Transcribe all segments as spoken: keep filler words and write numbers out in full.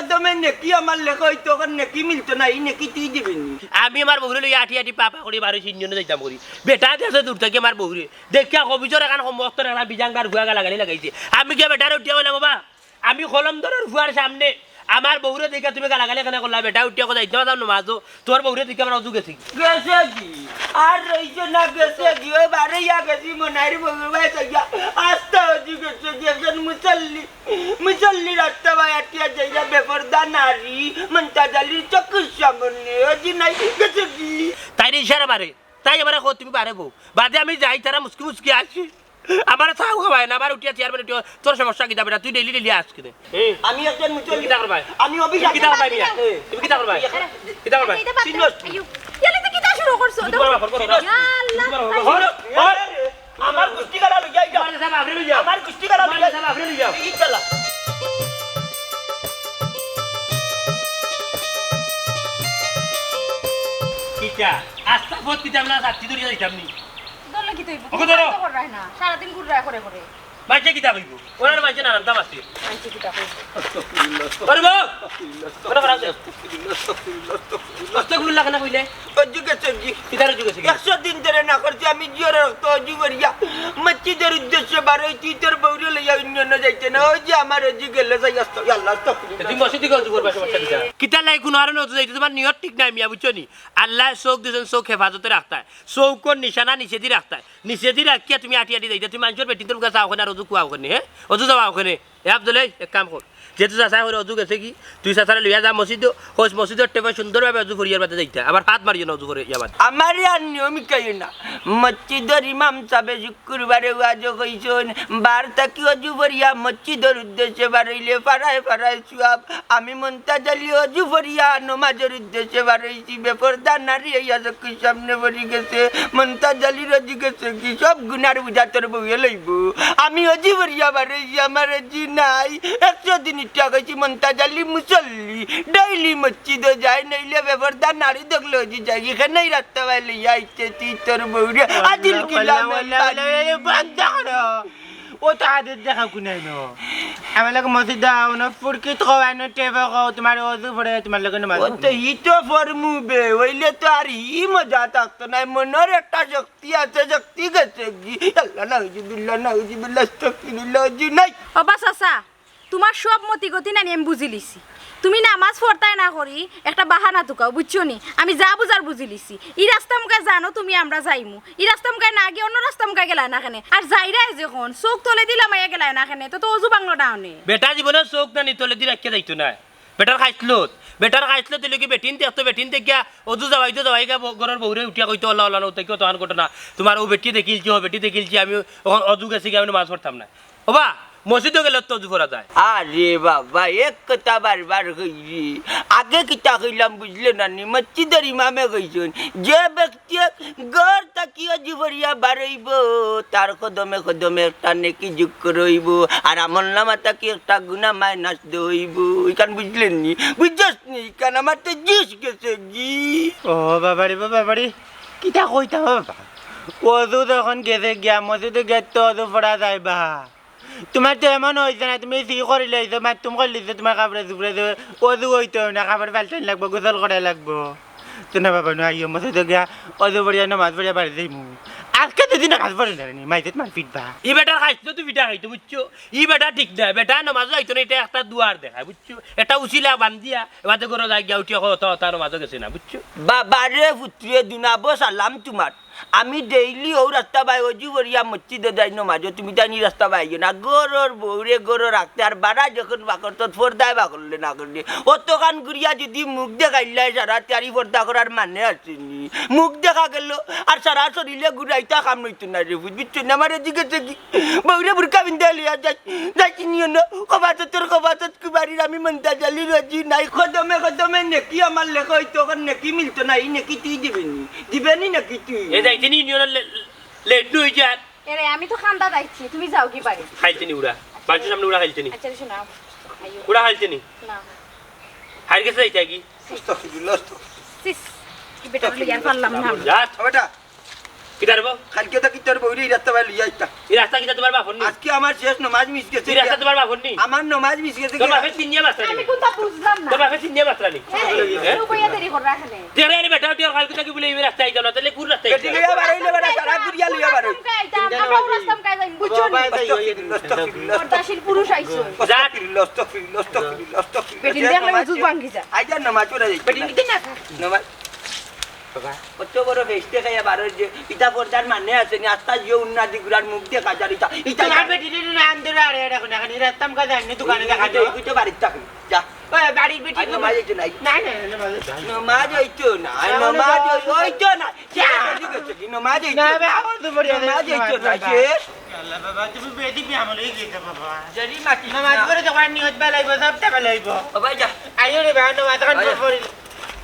কদমে নেকি আমার লেখা অইতো, অখন নেকি মিলতো না, ই নেকি তুই দিবি নি? আমি আমার বউরে লইয়া আটি আটি পা পা করি বারো তিনজনে যাইতাম করি। বেটা দেখছে দূর থাকি আমার বউরে। দেখিয়া কবিজর এখান সমস্ত এখান বিজাঙ্গার ভুয়া গালাগালি লাগাইছে। আমি গিয়া বেটারে উঠিয়া কইলাম, "বাবা, আমি কলম ধরার ভুয়ার সামনে আমার বউরে দেখিয়া তুমি গালাগালি কেনে করলা?" বেটা উঠিয়া কয়, "যাইতাম নামাজো, তোর বউরে দেখিয়া আমার অজু গেছে।" গেছে কি? আর রইছে না, গেছে কি? ওই বারে ইয়া গেছি, মনাইর বউর বাই চাইয়া। আস্তা অজু গেছে কি? একজন মুসল্লি, মুসল্লি রাস্তা বাই আটিয়া যাইয়া বেপর্দা নারী, মন্তাজ আলীর চোখের সামনে। অজু নাই, গেছে কি? তাইরে ইশারা মারে, তাই আমারে কয়, "তুমি বারে বউ।" বাদে আমি যাই, তারা মুসকি মুসকি আসি। আমারে চাও খাওয়ায় না, আবার উঠিয়া চেয়ারম্যান উঠিয়া, "তোর সমস্যা কিতা বেটা? তুই ডেইলি ডেইলি আস কেনে?" আমি একজন মুসল্লি। কিতা করবায়? আমি অফিস তুমি কিতা করবায় মিয়া? তুমি কিতা করবায়? কিতা করবায়? আচ্ছা, এটা বাদ দেও। আইয়ো, ইয়ালে তো কিতা শুরু করছো? তুমি করবা, করবা, করবা। ইয়া আল্লাহ। তুমি করবা, করবা। হর, হর। আমার গুষ্টি গালা লইয়া আইয়া। মাদ্রাসা বাপরে লইয়া। আমার গুষ্টি গালা লইয়া। মাদ্রাসা বাপরে লইয়া। এই চালা। কিতা? আস্তা পথ কিতা আমরা সাথী ধরিয়া যাইতাম নি? ধরলে কিতা অইবো? ওকে ধরো। কাম তো কররায় না, সারাদিন ঘুররায় করে করে। মাইনষে কিতা কইবো? ওনার মাইনষে নানান দাম আছে। মাইনষে কিতা কইবো? আরে বউ! ওরা খারাপ আছে। আস্তাগফিরুল্লাহ, কেন কইলে? অজু গেছে কি? কিতার অজু গেছে কি? একশো দিন ধরে না করছি আমি জিওর রক্ত অজু করিয়া। মসজিদর উদ্দেশ্যে বারইছি, তোর বউরে লইয়া অন্য অন্য যাইতে না। ওই যে আমার অজু গেলে যাই, আস্তাগফিরুল্লাহ, আস্তাগফিরুল্লাহ। তুমি মসজিদ থেকে অজু করবা, সমস্যা কিতা? কিতার লাগি কুনু হারণে অজু যাইতে? তোমার নিয়ত ঠিক নাই মিয়া, বুঝছো নি? আল্লায় চউখ দিছইন, চউখ হেফাজতে রাখতায়। চউখর নিশানা নিচেদি রাখতায়। নিচেদি রাখিয়া তুমি আটি আটি যাইতায়। তুমি মানষর বেটিন্তর লগে যাও কেনে আর অজু কুয়াও কেনে, হে? অজু যাওয়াও কেনে? এ আব্দুল, এই এক কাম কর। যেহেতু চাচায় কইরা অজু গেছে কি, তুই চাচারে লইয়া যা মসজিদো, কইস মসজিদর টেপে সুন্দরভাবে অজু করিয়ার বাদে যাইতা। আবার হাত মারিও না অজু করিয়ার বাদে। আমারে আর নিয়ম হিকাইও না। মসজিদর ইমাম সাবে শুক্রবারে ওয়াজো কইছইন, বার থাকি অজু করিয়া মসজিদর উদ্দেশ্যে বারইলে ফাড়ায় ফাড়ায় সওয়াব। আমি মন্তাজ আলী অজু করিয়া নমাজর উদ্দেশ্যে বারইছি, বেপর্দা নারী আইয়া চউখর সামনে পড়ি গেছে। মন্তাজ আলীর অজু গেছে কি? সব গুনার বুঝা তোর বউয়ে লইবো। আমি অজু করিয়া বারইছি, আমার অজু নাই। একশো দিন ইটা কইছি, মন্তাজ আলী মুসল্লি, ডেইলি মসজিদো যায়, নাইলে বেপর্দা নারী দেখলে অজু যায়। এখানেই রাস্তা বাই লইয়া আইতে তুই তোর বউরে আজিল কিলা। বন্ধ করো। ও তো আদের দেখা কুনাই ন। আমার লগে মসজিদ আও না, ফুরকিত খাওয়ায় না, টেবা খাও, তোমার অজু পড়ে, তোমার লগে নামাজ ও তো পড়ে। ই তো ফরমু বে, অইলে তো আর ই মজা থাকতো না। মনর একটা শক্তি আছে, শক্তি গেছে কি? আল্লাহ, নাউজুবিল্লাহ, নাউজুবিল্লাহ, আস্তাগফিরুল্লাহ, অজু নাই। ও বা চাচা, তোমার সব মতি গতি নানি আমি বুঝিলিছি। তুমি নামাজ পড়তায় না করি একটা বাহানা তুকাও, বুঝছো নি? আমি যা বুঝার বুঝিলিছি। ই রাস্তা মুখায় জানো তুমি আমরা যাইমু, ই রাস্তা মুখায় না গিয়া অন্য রাস্তা মুখায় গেলায় না কেনে? আর যাইরায় যখন, চউখ তলেদি লামাইয়া গেলায় না কেনে? তো, তো অজু ভাঙলো না অনে। বেটা জীবনে চউখ নানি তলেদি রাখিয়া যাইতো নায়। বেটার খাইছলত, বেটার খাইছলত অইলো কি বেটিন দেখতো, বেটিন দেখিয়া অজু যাওয়াইতো যাওয়াইগা ব-, ঘরর বউরে উঠিয়া কইতো, "আল্লাহ, আল্লাহ, নৌ তাকিও তহান ঘটনা। তোমার অউ বেটি দেখিলছি, ও বেটি দেখিলছি, আমি অখন অজু গেছে গিয়া, আমি নামাজ পড়তাম না।" ওবা, মসজিদো গেলে তো অজু করা যায়। আরে বাবা, এক কথা বারবার কইলি। আগে কিতা কইলাম বুঝলে না নি? মসজিদর ইমামে কইছইন, যে ব্যক্তি ঘর থাকি অজু করিয়া বারইবো, তার কদমে কদমে একটা নেকি যোগ করা অইবো, আর আমলনামা থাকি একটা গুনা মাইনাস দেওয়া অইবো। ইখান বুঝলে নি? বুঝছস নি? ইখান আমার তো জুশ গেছে গি। ও বাবারে, বাবারে, কিতা কইতাম বাবা? অজু যখন গেছে গিয়া, মসজিদো গিয়া তো অজু পড়া যাইবা। তোমার তো এমন অইছে না, তুমি সি করিলাইছো, মাতুম করিলাইছো, তোমার কাপড়ে চুপড়ে যে অজু অইতো না, কাপড় পাল্টানি লাগবো, গোসল করা লাগবো। তো না বাবা, না আইও, মসজিদো গিয়া অজু পড়িয়া নামাজ পড়িয়া বাড়ি যাইমু। আজকে যদি নামাজ পড়ে না নি, মাইজে তোমার পিটবা। ই বেটার খাইছলত তো পিটা খাইতো, বুঝছো? ই বেটা ঠিক নায়, বেটা নামাজও আইতো না, ইটা একটা দুয়ার দেখায়, বুঝছো? একটা উছিলা বান্ধিয়া, এবারে ঘরো যাই গিয়া উঠিয়া কয়, "অতা, অতা নামাজও গেছে না", বুঝছো? বাবারে পুত্রে দুনাবো সালাম তোমার। আমি ডেইলি অউ রাস্তা বায় অজু করিয়া মসজিদো যাই নমাজো, তুমি তাইন ই রাস্তা বায় আইও না। ঘরর বউরে ঘরো রাখতে আর বারা যখন বাকরতো পর্দায় বাকরলে না করলে। অতখান ঘুরিয়া যদি মুখ দেখাইলায় সারা, তে আর ই পর্দা করার মানে আছে নি? মুখ দেখা গেলো আর সারা শরীরে ঘুরাইতা কাম অইতো নায় রে, বুঝছো নি? আমারে জিজ্ঞেস কি? বউরে বুরকা পিন্দাই লইয়া যাই, যাইছি নি অনো? কবাতর কবাতর কুবারির আমি মন্তাজ আলীর অজু নাই। কদমে কদমে নেকি আমার লেখা অইতো, অখন নেকি মিলতো না, ই নেকি তুই দিবে নি? দিবে নি নেকি তুই? এ যাইতে নি ইউনিয়নের লে-, লেট নু অই যার। এরে, আমি তো কান্দাত আইছি, তুমি যাও গি বাড়ি। খাইলতে নি উড়া। বাড়ির সামনে উড়া খাইলতে নি। আচ্ছা, শোনো, আইও। উড়া খাইলতে নি। না। হার গেছে যাইতে কি? আস্তাগফিরুল্লাহ, আস্তাগফিরুল্লাহ। সিস, কি বেটা বলে আর পারলাম না। যা। ও বেটা। কিতা করবো? কালকে তো কিতা করবো? ওই রাস্তা বায় লইয়া আইতা। এই রাস্তা কিতা তোমার বাপর নি? আজকে আমার শেষ নমাজ মিস গেছে। এই রাস্তা তোমার বাপর নি? আমার নমাজ মিস গেছে। তোর বাপে চিনিয়া মাত্রা আমি নি। কোনটা বুঝলাম না। তোর বাপে চিনিয়া মাত্রা নি। হ্যাঁ? তুই কইয়া দেরি কররা এখানে। তেরে আরে বেটা, তুই কালকে থাকি বলে এই রাস্তায় যাও না, তাহলে কোন রাস্তায় বেটি যাও? লইয়া বারইলে বেটা, সারা ঘুরিয়া লইয়া বারই। আমরা ওই রাস্তায় যাই, বুঝছো নি? বাবা, যাই, ওই, ওই, পর্দাশীল পুরুষ আইছো। যা। আস্তাগফিরুল্লাহ, আস্তাগফিরুল্লাহ, আস্তাগফিরুল্লাহ, আস্তাগফিরুল্লাহ। বেটি দেখলে উজু ভাঙ্গি যায়। আইজা নমাজ পড়া যাইতো বেটি না। দিতে না। নমাজ। বাবা। কত বড় ফেস্টে খাইয়া বারো যে, ইতা পর্দার মানে আছে নি, আস্তা জিও উন্নাদি গুড়ার মুখ দেখা যার ইতা, ইতা তোমার বেটি রে না আন্দরে আরে, আরে, এখন, এখন, এরা তাম কাজ আইনি দোকানে দেখা যায়। ওই তো বাড়ির থাকি, যা। ওই বাড়ির বেটি আর নমাজ হইতো নাই। না, না, না, নমাজ হইতো। নমাজ হইতো না, নমাজ হইতো না। যা, ঠিক আছে, কি নমাজ হইতো না? না, বে, আমার তো পড়ে আছে, নমাজ হইতো না, নমাজ শেষ। আল্লাহ বাবা, তুমি বেটি বিয়া আমল হয়ে গেছে বাবা। জরি মাটি নমাজ না। পড়ে দোকান নিয়ত বেলাইবো, সব টাকা লইবো। বাবা, যা। আইও রে বাবা, নমাজ খান আইও। পড়ি।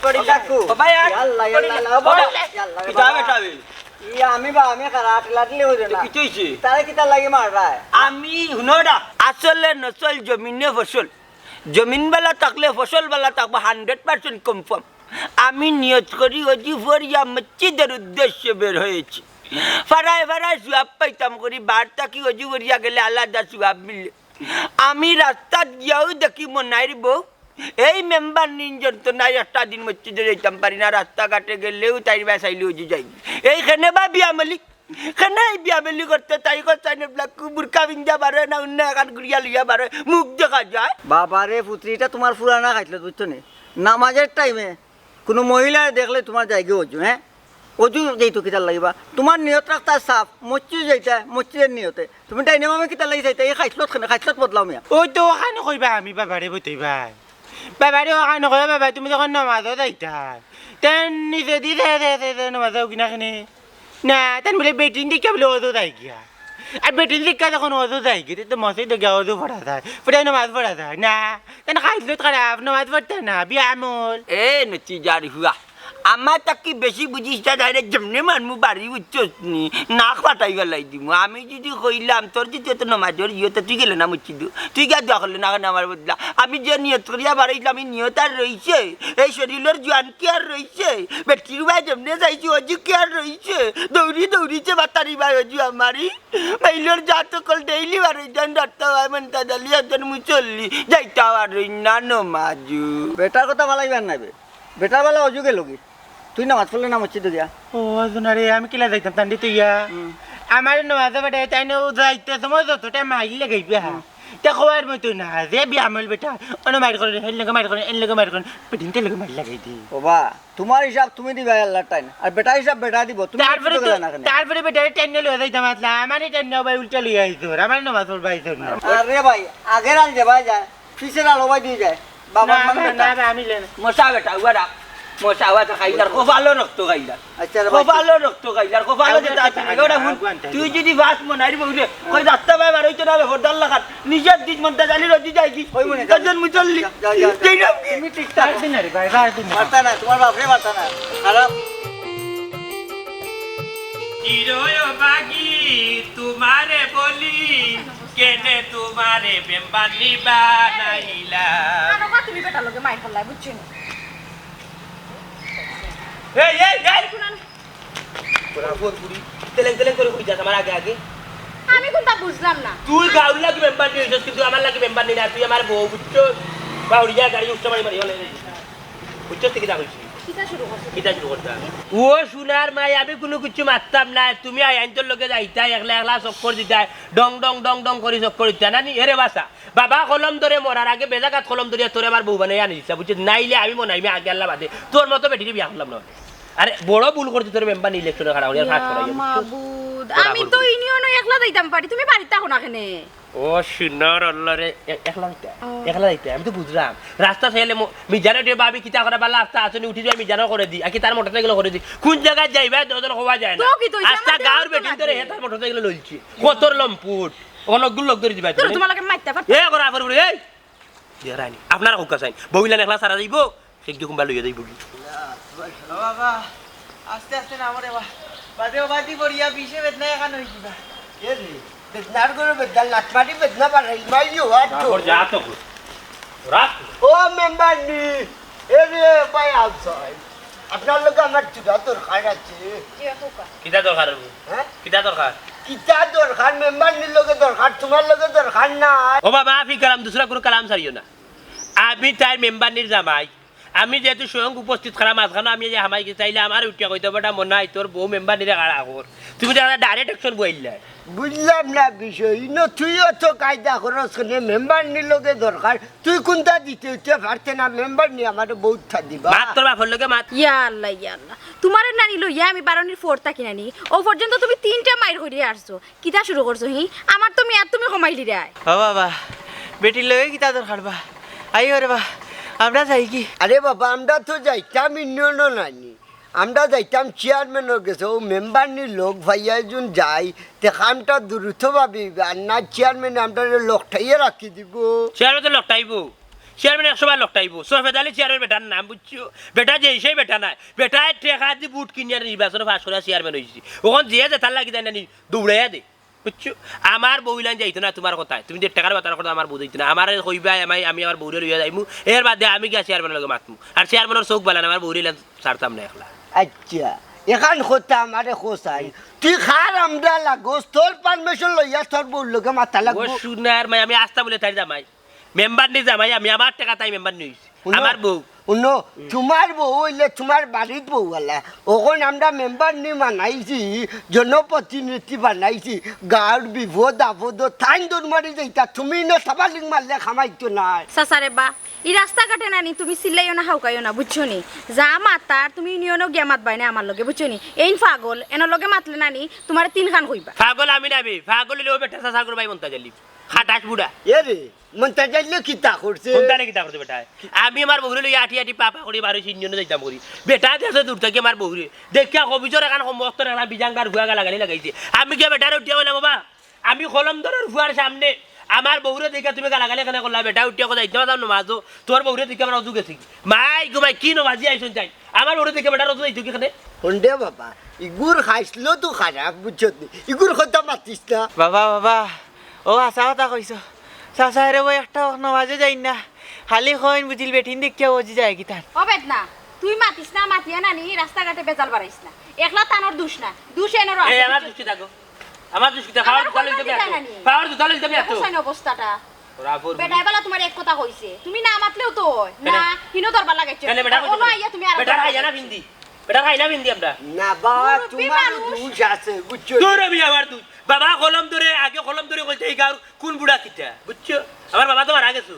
পড়ি থাকো। বাবা, ইয়া। ইয়া আল্লাহ, ইয়া আল্লাহ, ইয়া আল্লাহ, বাবা। বাবা। ইয়া আল্লাহ, কিতা বাবা। বেটা বে? ই আমি বা আমি খারাপ লাটলে হইরে না। কিতা হইছে? তারে কিতা লাগি মাররায়? আমি হুনো না। আসলে নসল জমিনে ফসল। জমিন বালা থাকলে ফসল বালা থাকবো, hundred percent confirm। আমি নিয়ত করি অজু ফরিয়া মসজিদের উদ্দেশ্যে বের হয়েছি। ফাড়ায় ফাড়ায় সওয়াব পাইতাম করি, বার থাকি অজু করিয়া গেলে আলাদা সওয়াব মিলে। আমি রাস্তাত গিয়াও দেখি মনাইর বউ, এই মেম্বার নিন যন্ত্রণায় একটা দিন মসজিদে যাইতাম পারি না, রাস্তাঘাটে গেলেও তাইর বায় চাইলে অজু যাই। এই কেনে বা বিয়া মালিক, কেনে এই বিয়া মালিক করতে তাই করতে না, ব্ল্যাক বুরকা পিন্দা বারো না, অন্য এখান ঘুরিয়া লইয়া বারো, মুখ দেখা যায়। বাবা রে পুত্রি, এটা তোমার পুরানা খাইছলত, বুঝছো নি? নামাজের টাইমে কোনো মহিলায় দেখলে তোমার যাইগে অজু, হ্যাঁ? অজু যাইতো কিতার লাগিবা? তোমার নিয়ত রাখতা সাফ, মসজিদ যাইতা, মসজিদের নিয়তে। তুমি ডাইনে বামে কিতার লাগি চাইতা? এই খাইছলত কেনে? খাইছলত বদলাও মিয়া। ওই তো ওখানে কইবা আমি বাবারে বইতেই ভাই। বাবারে ওখানে কইবা, "বাবা, তুমি যখন নামাজও যাইতা, তেন নিজে দি দে, দে, দে, দে, নামাজও কিনা কিনে।" না, তেন বলে বেটিন দিকে বলে অজু যাই গিয়া। আর বেটিন দিকে যখন অজু যাই গিয়া, তো মসজিদে গিয়া অজু পড়া যায়। পড়ে নামাজ পড়া যায়। না, তেন খাইছলত খারাপ, নামাজ পড়তে না, বিয়া আমল। এ নতি যার হুয়া। আমার তাকি বেশি বুঝিস না, direct যেমনে মারমু বাড়ি উঠছস নি, নাক ফাটাই ফালাই দিমু। আমি যদি কইলাম, তোর যদি এত নমাজর ইয়ে, তো তুই গেলে না মসজিদো। তুই গিয়া দোয়া করলে না কেনে আমার বদলা? আমি যে নিয়ত করিয়া বাড়াইলাম, এই নিয়ত আর রইছে? এই শরীরর জোয়ান কি আর রইছে? বেটির বায় যেমনে যাইছি, অজু কি আর রইছে? দৌড়ি দৌড়িছে বাতারি বায় অজু আমারি। মাইলর জাত অকল daily বারইছইন, রাস্তা বায় মন্তা জালি একজন মুসল্লি। যাইতাও আর রই না নমাজু। বেটার কথা ফালাইবার নাই বে। বেটার বালা অজু গেল কি? তুই নামাজ পড়লে না মসজিদো গিয়া? ও, অজু না রে, আমি কিলা যাইতাম তান্ডি তুই ইয়া? হুম। আমার নামাজ বেটা, তাই না, ও যাইতে সময় যতটা মাইল লাগাইবে, হ্যাঁ। হুম। তে খোয়ার মতো না, যে বিয়ামল বেটা, অনো মাইর করে, হেন লগে মাইর করে, এন লগে মাইর করে, বেটিনতে লগে মাইর লাগাই দি। ও বা, তোমার হিসাব তুমি দিবা আল্লাহর টাইম, আর বেটার হিসাব বেটা দিব, তুমি তারপরে মসজিদো তো, গেলা না কেনে? তারপরে বেটারে টাইনে লইয়া যাইতাম আসলা, আমারে টাইনে ভাই উল্টা লইয়া আইছো, আমার নামাজ পড়বা আইছো না। আরে ভাই, আগের আল যে ভাই যায়, পিছের আলো ভাই দিয়ে যায়। বাবা না, মানবে না, না। না, আমি লেন। মশা বেটা, উবা রাখ। মশা উবা তো খাইলার, কপালো রক্ত খাইলার। আচ্ছা রে ভাই। কপালো রক্ত খাইলার, কপালো আগুয়ান যেটা আছে, আগুয়ান, ওটা হুন। আগুয়ান, তুই আগুয়ান। যদি বাস মনাইর বউরে, কই রাস্তা বায় বার হইতো না, বেপরদার লাখান। নিজের দিক মনটা জানি রজি যাই কি? ওই মনে কর। কজন মুচল্লি? যা, যা, যা। যেই নাম কি? তুমি ঠিক থাকো। পারবে না রে ভাই, পারবে না। পারতা না, তোমার বাপরে পারতা না। খারাপ। হিরোয় বাগি তোমারে বলি, কেনে তোমারে বেম্বানি বানাইলা? আনো বা তুমি বেটার লগে মাইর করলাই, বুঝছো নি? এই, এই, এই! শুনান। ওরা ফোন করি, তেলেং তেলেং করে কই যাস আমার আগে আগে? আমি কোনটা বুঝলাম না। তুই গাউর লাগি মেম্বার নিয়ে হইছস, কিন্তু আমার লাগি মেম্বার নিয়ে না, তুই আমার বউ, বুঝছস? বাউরিয়া গাড়ি উঠতে মারি মারি হলে। বুঝছস তুই কিতা কইছিস? কিতা শুরু করছিস? কিতা শুরু করতাম? ও সোনার মাই, আমি কোনো কিছু মারতাম না। তুমি আয়ান্তর লগে যাইতায়, একলা একলা চক্কর দিতায়, ডং ডং ডং ডং করি চক্কর দিতায়। নানি, এরে বাসা। বাবা কলম ধরে মরার আগে বেজাগাত কলম ধরিয়া তোরে আমার বউ বানাই আনি দিতা, বুঝছিস? নাইলে আমি মনাইমে আগে আল্লাহ বাদে তোর মতো বেটিরে বিয়া করলাম না। আরে বড় ভুল করছি তোরে মেম্বার ইলেকশনে খাড়া করিয়া পাস করাইয়া, বুঝছস? মাবুদ, আমি তো ইউনিয়নে একলা যাইতাম পারি, তুমি বাড়িত থাকো না কেনে? ও সোনার আল্লাহ রে, এ-, একলা যাইতা? ও। একলা যাইতা? আমি তো বুঝলাম। রাস্তা চাইলে ম-, মিজানো দে ভাবি কিতা করে, বালা রাস্তা আছে নি, উঠি যাই মিজানো করে দি, আর কি তার মোটরসাইকেল করে দি। কোন জায়গায় যাইবা, দশ জন হওয়া যায় না। তো কি তো হইছে, আস্তা আমার গাঁর তো বেটিন তোরে লাগে। হে তার মোটরসাইকেল লইছি। কতর লম্পুট। অনগুল লোক ধরে দিবা। তোর তোমার লাগে মারতে পারতে। এ করে আবার বলে, এই। দিয়া রানি। আপনারা হুকা চাইন। বউলা নেখলা সারা যাইবো। সে গিয়ে কুম্বা লইয়া যাইবো কি? ও বাবা, আস্তে আস্তে না মরে বা-, বাদে ও বাদি পড়িয়া বিষে বেদনা এখান হয়ে দিবা। কে রে? বেদনার গরু বেদনা, লাটমারি বেদনা পারে, ইমাইও আর তো। যা তো কর। রাখ। ও মেম্বার নি, এ রে ভাই আফজল। আপনার লগে আমার দুটা দরকার আছে। জি, হোক। কিতা দরকার অইবো? হ্যাঁ? কিতা দরকার? কিতা দরকার? মেম্বারনির লগে দরকার, তুমার লগে দরকার নাই। ও বাবা, মাফি কালাম, দুসরা কুনু কালাম ছাড়িও না। আমি তাইর মেম্বারনির জামাই। আমি যেহেতু স্বয়ং উপস্থিত, খারাপ মাঝখানো আমি যে হামাই গেছি, তাইলে আমার উঠিয়া কইতে বেটা মনে হয় তোর বউ মেম্বারনিরে কাড়া কর। তুমি তো একটা direct action বইলা। বুঝলাম না বিষয়। ইনো তুইও তো কায়দা করস কেনে, মেম্বারনির লগে দরকার। তুই কুনটা দিতে উঠতে পারতে না, মেম্বারনি আমারে বউতটা দিবা। মাত তোর বাপর লগে মাত। ইয়া আল্লাহ, ইয়া আল্লাহ। তুমারে নানি লইয়া আমি বারনির ফোর থাকি নানি। ও পর্যন্ত তুমি তিনটা মাইর করিয়া আসছো। কিতা শুরু করছো হি? আমার তো মেয়াদ তুমি কমাইলিরায়। ও বাবা, বেটির লগে কিতা দরকার বা? আইও রে বা, আমরা যাইগি। আরে বাবা, আমরা তো যাইতাম ইউনিয়নো নানি। আমরা যাইতাম চেয়ারম্যানর গেছে, ও মেম্বারনির লগ পাইয়া যুন যাই, তে কামটা দ্রুতভাবে অইবো। আর না চেয়ারম্যানে আমরারে লকটাইয়া রাখি দিবো। চেয়ারম্যান তো লকটাইবো, চেয়ারম্যান একশো বার লকটাইবো। সফেদ আলী চেয়ারম্যান বেটার নাম, বুঝছো? বেটা যে সেই বেটা নায়, বেটায় টেকা দি ভোট কিনিয়া নির্বাচনো পাস করিয়া চেয়ারম্যান অইছে। অখন যে যেতার লাগি যায় নানি, দৌড়াইয়া দে। বুঝছো? আমার বউ ইলান যাইতো না তুমার কথায়। তুমি দেড় টেকার বাতার কথা আমার বউ যাইতো না। আমারে কইবা, আমি, আমি আমার বউরে লইয়া যাইমু। এর বাদে আমি গিয়া চেয়ারম্যানর লগে মাতমু। আর চেয়ারম্যানর চউখ বালা না, আমার বউরে ইলান ছাড়তাম না একলা। আচ্ছা, এখান কথা আমারে কছাই। তুই কার আমডা লাগোস, তোর permission লইয়া তোর বউর লগে মাতা লাগবো। ও সোনার মাই, আমি আস্তা বলে তাইর জামাই। মেম্বারনির জামাই আমি, আমার টেকা তাই মেম্বারনি অইছে। হুনো, আমার বউ। হুনো, তুমার বউ অইলে তুমার বাড়িত বউ আলা। অখন আমরা মেম্বারনি বানাইছি, জনপ্রতিনিধি বানাইছি, গাঁওর বিপদ আপদ তাইন দৌড় মারি যাইতা, তুমি ইনো সাবালিং মারলে কামাইতো নায়। চাচা রে বা, ই রাস্তাঘাটে নানি তুমি চিল্লাইও না, হাউকাইও না, বুঝছো নি? যা মাতার তুমি ইউনিয়নো গিয়া মাতবায় না আমার লগে, বুঝছো নি? এইন পাগল, এনর লগে মাতলে নানি তুমারে তিনখান কইবা। পাগল আমি নাবি, পাগল অইলে ও বেটা চাচার ঘরর ভাই মন্তাজ আলী। খাটাস বুড়া। এ রে, মন্তাজ আলীয়ে কিতা করছে? সন্তানে কিতা করছে বেটায়? আমি আমার বউরে লইয়া আটি আটি পা পা করি বার অইছি, ইউনিয়নো যাইতাম করি। বেটা দেখছে দূর থাকি আমার বউরে। দেখিয়া কবিজর এখান সমস্ত এখান বিজাঙ্গার ফুয়া গালাগালি লাগাইছে। আমি গিয়া বেটারে উঠিয়া কইলাম, "বাবা, আমি কলম ধরর ফুয়ার সামনে আমার বউরে দেখিয়া তুমি গালাগালি কেনে করলা?" বেটা উঠিয়া কয়, "যাইতাম নমাজো, তুমার বউরে দেখিয়া আমার অজু গেছে গি।" মাই গো মাই, কি নমাজি আইছইন তাইন? আমার বউরে দেখিয়া বেটার অজু যাইতো গি কেনে? হন্ডে বাবা, ইগুর খাইছলত খারাপ, বুঝছত নি? ইগুর কথা মাতিস না। বাবা, বাবা, ও হাছা কথা কইছো। চাচায় রে বা একটা অখনো মাঝে যাইন না। খালি কইন বুঝিল বেটিন দেখিয়া অজি যায় কিতার। ও বেদনা, তুই মাতিস না, মাতিয়া নানি রাস্তাঘাটে বেজাল বাড়াইস না। একলা তানর দুষ না, দুষ এনরও আছে। এই আমার দুষ কিতা গো? আমার দুষ কিতা? আমার পাওর জুতা লইতে আমি এত। পাওর জুতা লইতে আমি এত। দেখো সাইন অবস্থাটা। বেটায় বালা তুমারে এক কথা কইছে, তুমি না মাতলেও তো অয়। না, হিনো দরবার লাগাইছো। কেনে বেটা কইছে? আইয়া তুমি আর বেটা খাইয়া না বিন্দি। বেটা খাই না বিন্দি আমরা। না বাবা, মুরব্বি তুমারও মানুষ। দুষ আছে, বুঝছো? তোর আমি আমার দুষ। বাবা কলম ধরে, আগে কলম ধরে কইতে এই গাঁওর কোন বুড়া কিতা, বুঝছো? আমার বাবা তো মারা গেছে।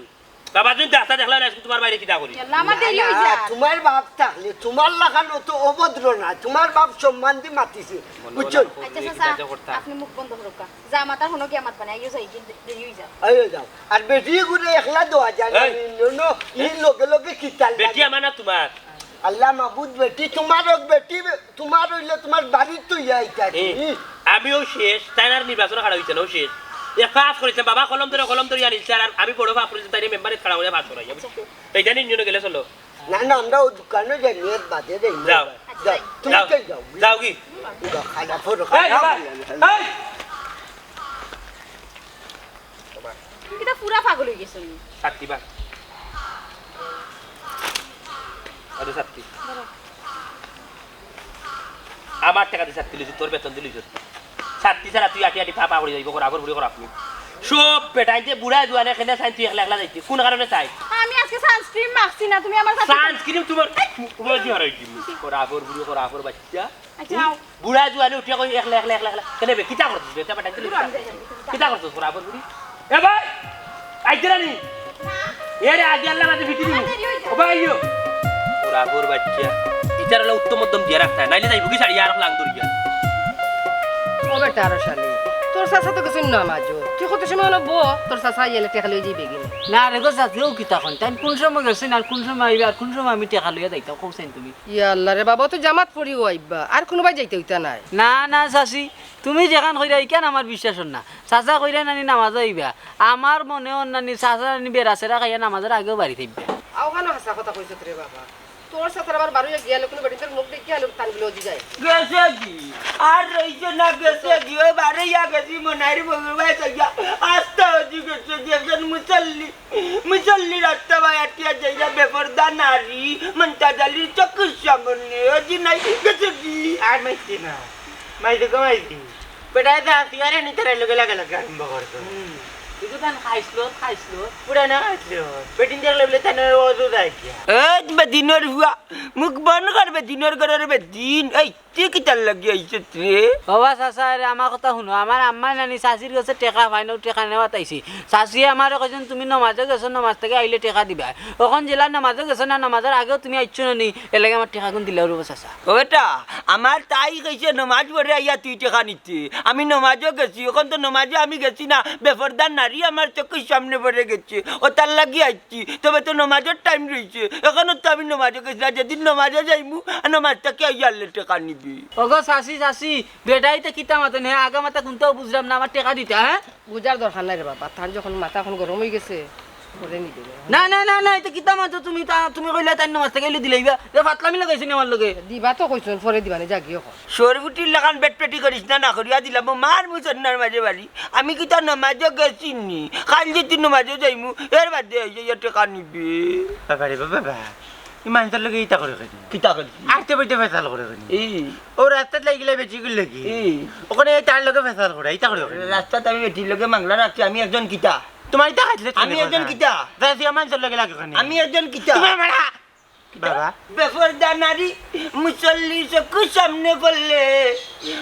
বাবা তুমি রাস্তা দেখলা না, আজকে তুমার বাইরে কিতা করি? আল্লাহ, আমার না, দেরি না, অই যায়। তুমার বাপ থাকলে, তুমার লাখান অত অভদ্র না, তুমার বাপ সম্মান দি মাতিছে, বুঝছো? আচ্ছা, চাচা, আপনি মুখ বন্ধ করুক্কা। যা মাতার হনো গিয়া মাতবা না, আইও যাই, কিন্তু দেরি অই যায়। আইও যাও। আর বেটি গুরে একলা দেওয়া যায় না, এই। ই লগে লগে কিতার বেটি লাগে? আমার না তুমার? আল্লাহ মাবুদ, বেটি তুমার অউক, বেটি তুমার অইলে তুমার বাড়িত তো ইয়া ইতা কি? আমিও শেষ, তাইন আর নির্বাচনো খাড়া অইছে না, ও শেষ। এক পাপ করিছলাম, বাবা কলম ধরে, কলম ধরিয়া নিলছে, আর আমি বড় পাপ করিছলাম, তাইরে মেম্বারে খাড়া করিয়া পাস করাইয়া। বেইজ্জতি নিয়ে গেলে চলো। না, না, আমরা ও দোকানো যাই, এর বাদে যাই। যাও। যাও, তুমি যাও। কই যাও? যাও কি? খানা ফোর এই, খানা। এই, এই। তুমি কিতা পুরা পাগল অই গেছো নি? ছাত্তি বা। আরে ছাত্তি। আমার টেকা দি ছাত্তি লইছস, তোর বেতন দি লইছস। ছাত্তি ছাড়া তুই আটি আটি পা পা করি যাইবো, করা, আবার বুড়ি করা আপনি। সব বেটাইন যে বুড়া জুয়ানে কেনে চাইন তুই একলা একলা যাইতে। কোন কারণে চাই? আমি আজকে সানস্ক্রিন মাখছি না, তুমি আমার সাথে সানস্ক্রিন তোমার, তোমার কি হারাই দিমু? করা আবার বুড়ি, করা আবার বাচ্চা। আচ্ছা, আও। বুড়া জুয়ানে উঠিয়া কই একলা, একলা, একলা, একলা। কেনে বে, কিতা করছিস বে? এটা বেটা দিলি কিতা করছিস? করা আবার বুড়ি। এ ভাই, আইতে রানি। এরে আগে আল্লাহ মাঝে ফিটি দিমু। ও ভাই, আইও। ওরা আগর বাচ্চা। ইতার হলো উত্তম মধ্যম দিয়া রাখতে হয়, নাইলে যাইবো কি শাড়ি আর লাং দরিয়া। ও বেটা, আরো শালি, তোর চাচা তো গেছইন নমাজো। তুই কত সময় হলো বো, তোর চাচা আইলে টেকা লই যাইবে গি। না রে গো চাচি, ও কিতা কন? তাইন কোন সময় গেছইন আর কোন সময় আইবে আর কোন সময় আমি টেকা লইয়া যাইতাম, কও চাইন তুমি? ইয়া আল্লাহ রে বাবা, ও তো জামাত পড়িও আইবা, আর কোনোবায় যাইতে অইতা নায়। না, না চাচি, তুমি যেখান কইরা ইখান আমার বিশ্বাস অর না। চাচা কইরা নানি নামাজ আইবা। আমার মনে অর নানি চাচা নানি বেড়া চেরা খাইয়া নামাজর আগেউ বাড়িত আইবা। আও খানো হাছা কথা কইছত রে বাবা। তোর সাথে আবার বারো গিয়া লোক বেটিন্তর মুখ দেখিয়া লোক তান গুলো যায়। গেছে কি? আর রইছে না, গেছে কি? ওই বারো ইয়া গেছি, মনাইর বউর বাড়ি যাইয়া। আস্তা অজি গেছে কি? একজন মুসল্লি, মুসল্লি রাস্তা বায় আটিয়া যাইয়া বেপর্দা নারী, মন্তাজ আলীর চোখের সামনে অজি নাই, গেছে কি? আর মাইতে না, মাইতে গো মাইতে। বেটায় তো আসি আর এনে তার লগে লাগালাগি আরম্ভ করতো। হুম। তুই তো তান খাইছলো, খাইছলো। পুরা না খাইছলো। বেটিন দেখলে বলে তান অজু যায় গিয়া। এ, বেদিনর হুয়া, মুখ বন্ধ কর বেদিনর ঘরর বেদিন। এই, তুই কিতার লাগি আইছত রে? বাবা চাচা, আরে আমার কথা হুনো, আমার আম্মায় নানি চাচির গেছে টেকা পায় না, টেকা নেওয়াত আইছি। চাচিয়ে আমারে কইছইন, "তুমি নমাজো গেছো, নমাজ থাকি আইলে টেকা দিবায়।" অখন যেলা নমাজো গেছো না, নমাজর আগেউ তুমি আইছো না নি, এরলাগি আমার টেকাগুন দিলাও রে বা চাচা। ও বেটা, আমার তাই কইছে নমাজ পড়ে আইয়া তুই টেকা নিতে। আমি নমাজো গেছি, অখন তো নমাজো আমি গেছি না, বেপর্দা নারী আমার চোখের সামনে পড়ে গেছে, অতার লাগি আইছি। তবে তো নমাজর টাইম রইছে, অখনো তো আমি নমাজো গেছি না, যেদিন নমাজো যাইমু, আর নমাজ থাকি আইয়া আনলে টেকা নিবি। ওগো চাচি, চাচি, বেটায় ইতা কিতা মাতে নে, আগা মাথা কুন্তাউ বুঝলাম না, আমার টেকা দিতা, হ্যাঁ? বুঝার দরকার নাই রে বাবা, তান যখন মাথা অখন গরম অইগেছে, পরে নিবে নে। না, না, না, না, ইতা কিতা মাতো তুমি, তা, তুমি কইলা তাইন নমাজ থাকি আইলে দিলাইবা। এ ফাতলামি লাগাইছো নি আমার লগে? দিবা তো কইছইন, পরে দিবা নে, যা গিয়া কর। সরবুটির লাখান বেটপেটি করিস না, না করিয়া দিলাম, ও মার মুসন্নার মাঝে বাড়ি। আমি কিতা নমাজো গেছি নি? কাইল যে তুই নমাজো যাইমু, এর বাদে আইয়া ইয়া টেকা নিবে। বাবা রে বাবা, বাবা। ই মানষর লগে ইতা করে কেনে? কিতা করে? আইতে বইতে ফেসাল করে কেনে? ই। ও রাস্তাত লাগিলে বেটি গুল লাগি। ই। অখানো তার লগে ফেসাল করে, ইতা করে কেনে? রাস্তাত আমি বেটির লগে মাংলা রাখছি, আমি একজন কিতা? তোমার ইতা খাইলে আমি একজন কিতা? দাসিয়া মানষর লগে লাগে কেনে? আমি একজন কিতা? তোমার মারা। বাবা। বেপর্দা নারী, মুসল্লির চোখের সামনে পড়লে,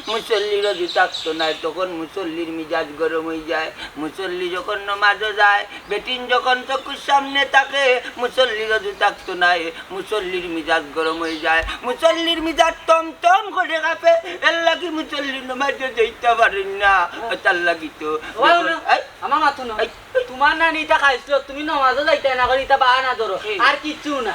মুসল্লির অজু থাকতো নায়, তখন মুসল্লির মিজাজ গরম অইযায়। মুসল্লি যখন নমাজো যায়, বেটিন যখন চোখের সামনে থাকে, মুসল্লির অজু থাকতো নায়, মুসল্লির মিজাজ গরম অইযায়, মুসল্লির মিজাজ তম তম করে কাঁপে, এরলাগি মুসল্লি নমাজো যাইতা পারইন না। অতার লাগি তো ওই, ওই, এই, আমার মাতো না। এই, তোমার নানি ইতা খাইছলো, তুমি নমাজো যাইতায় না করি ইতা বাহানা ধরো, হুম। আর কিচ্ছু না।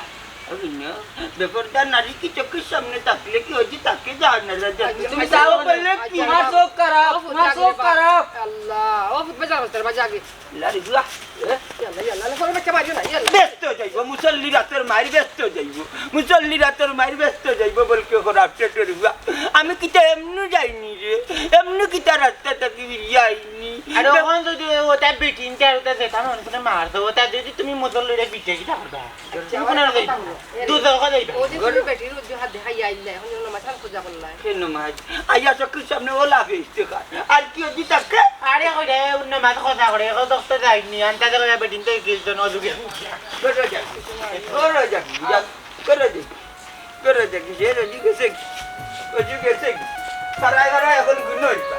ওই না, বেপর্দা নারী কি চোখের সামনে থাকলে কি অজি থাকে যায় না, রাজা? তুমি আচ্ছা, যাও আচ্ছা, বলে আচ্ছা, কি? তোমার আচ্ছা। চোখ খারাপ, ও ফুট তোমার লাগলে চোখ বা-, খারাপ। আল্লাহ, ও ফুট বেজার হচ্ছে, বাজে আগে। লারি গুয়া, এ? ইয়াল্লা, ইয়াল্লা, আল্লাহ, ফোন বাচ্চা মারিও না, ইয়াল্লা। ব্যস্ত যাইব, মুসল্লি রাতের মায়ের ব্যস্ত যাইব, মুসল্লি রাতের মায়ের ব্যস্ত যাইব, বলকে খারাপ পেটের গুয়া। আমি কিতা এমনু যাইনি রে, এমনু কিতা রাস্তা থাকি ফিরিয়া আইনি। আরে ওখানে যদি ওটা বেটিন, তার ওটা যেতাম, ওখানে মার দেবো, তা যদি তুমি মুসল্লিরে পিঠে কিতা করবা? আচ্ছা, তুমি কোন আবার যাইবা? কথা বলো। দুধ দরকার যাইবা। ও যে তুমি বেটির উদ্যোগ হাত দেখাই আইলে, এখন যেন মাথা খোঁজা করলাই। কেন মাছ? আইয়া চোখের সামনে ওলা ফেস দেখায়। আর কি অজি থাকে? আরে কই রে, অন্য মাছ কথা করে, ও দোস্ত যাইনি, আনতে গেলে বেটিন তো গেছিল না, ওদিকে। করে যাবি, করে যাবি, যা, করে যাবি। করে দেখি, সে অজি গেছে কি? অজি গেছে কি? তারাই তারাই এখন গুণ হইবা।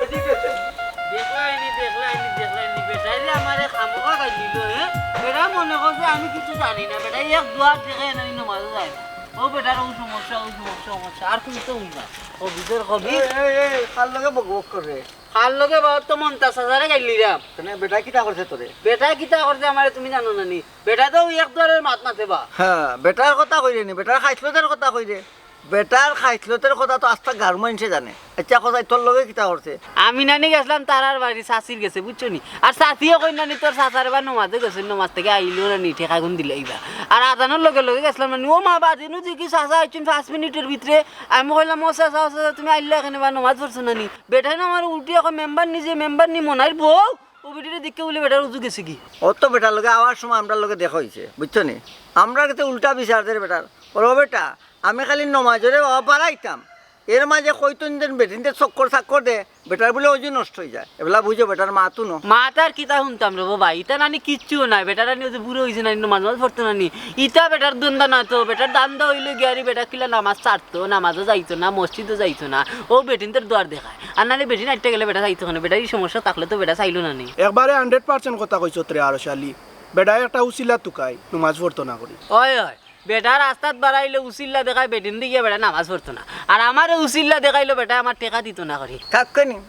অজি গেছে কি? দেখলাইনি, দেখলাইনি, দেখলাইনি, বেটাইলে আমারে খামোখা গাইল দিল, হ্যাঁ? বেটা মনে করছে আমি কিছু জানি না, বেটা এক দুয়ার থেকে এনে নমাজে যায় না। ও বেটার ও সমস্যা, ও সমস্যা, সমস্যা, আর তুমি তো হই না। ও ভিতর কবি। এই, এই, এই, কার লগে বক বক করে? কার লগে বা? তো মন্তাজ চাচারে গাইল দিলাম। কেনে বেটায় কিতা করছে তোরে? বেটায় কিতা করছে আমারে তুমি জানো না নি? বেটা তো ওই এক দুয়ারের মাত মাতে বা। হ্যাঁ, বেটার কথা কইরে নি, বেটার খাইছলতের কথা কইরে। বেটার খাইছলতের কথা তো আস্তা গাঁওর মানষে জানে। আচ্ছা, কথা তোর লগে কিতা করছে? আমি নানি গেছলাম তারার বাড়ি, চাচির গেছে, বুঝছো নি? আর চাচিয়ে কই নানি তোর চাচারে বা নমাজে গেছে, নমাজ থেকে আইলো নানি, ঠেকা গুন দিলে ইবা। আর আজানোর লগে লগে গেছলাম নানি, ও মা, বাদিনু দেখি চাচা আইছইন পাঁচ মিনিটের ভিতরে। আমি কইলাম, "ও চাচা, ও চাচা, তুমি আইলা কেনে বা, নমাজ পড়ছো না নি?" বেটায় না আমার উল্টিয়া কয়, "মেম্বার নি যে, মেম্বার নি মনাইর বউ।" ও বেটিরে দেখে বলে বেটার উজু গেছে কি? অত বেটার লগে আওয়ার সময় আমরার লগে দেখা হইছে, বুঝছো নি? আমরার কাছে উল্টা বিচার দের বেটার। ওরে বেটা, আমি খালি নমাজরে বাবা বাড়াইতাম, এর মাঝে কইতন যেন বেটিনতে চক্কর চাক্কর দে, বেটার বলে অজু নষ্ট হয়ে যায়। এবলা বুঝো বেটার মাত হুনো। মাত আর কিতা হুনতাম রে বাবা, ইতা নানি কিচ্ছু নাই। বেটা নানি ওই যে বুড়ো হইছে নানি, নমাজ নমাজ পড়তো নানি। ইতা বেটার ধান্দা না তো, বেটার ধান্দা হইলো গিয়ারি বেটা কিলা নমাজ ছাড়তো, নমাজও যাইতো না, মসজিদও যাইতো না। ও বেটিনতের দুয়ার দেখায়। আর নানি বেটিন আইতে গেলে বেটা যাইতো কেনে? বেটার এই সমস্যা থাকলে তো বেটা চাইলো নানি। একবারে হান্ড্রেড পার্সেন্ট কথা কইছত রে আরশ আলী। বেটায় একটা উছিলা তুকাই, নমাজ পড়তো না করি। ওই, ওই। বেটা রাস্তাত বাড়াইলে উছিল্লা দেখায়, বেটিন দিকে বেটা নমাজ পড়তো না। আর আমারে উছিল্লা দেখাইলো বেটা আমার টেকা দিতো না করি। থাককে নি?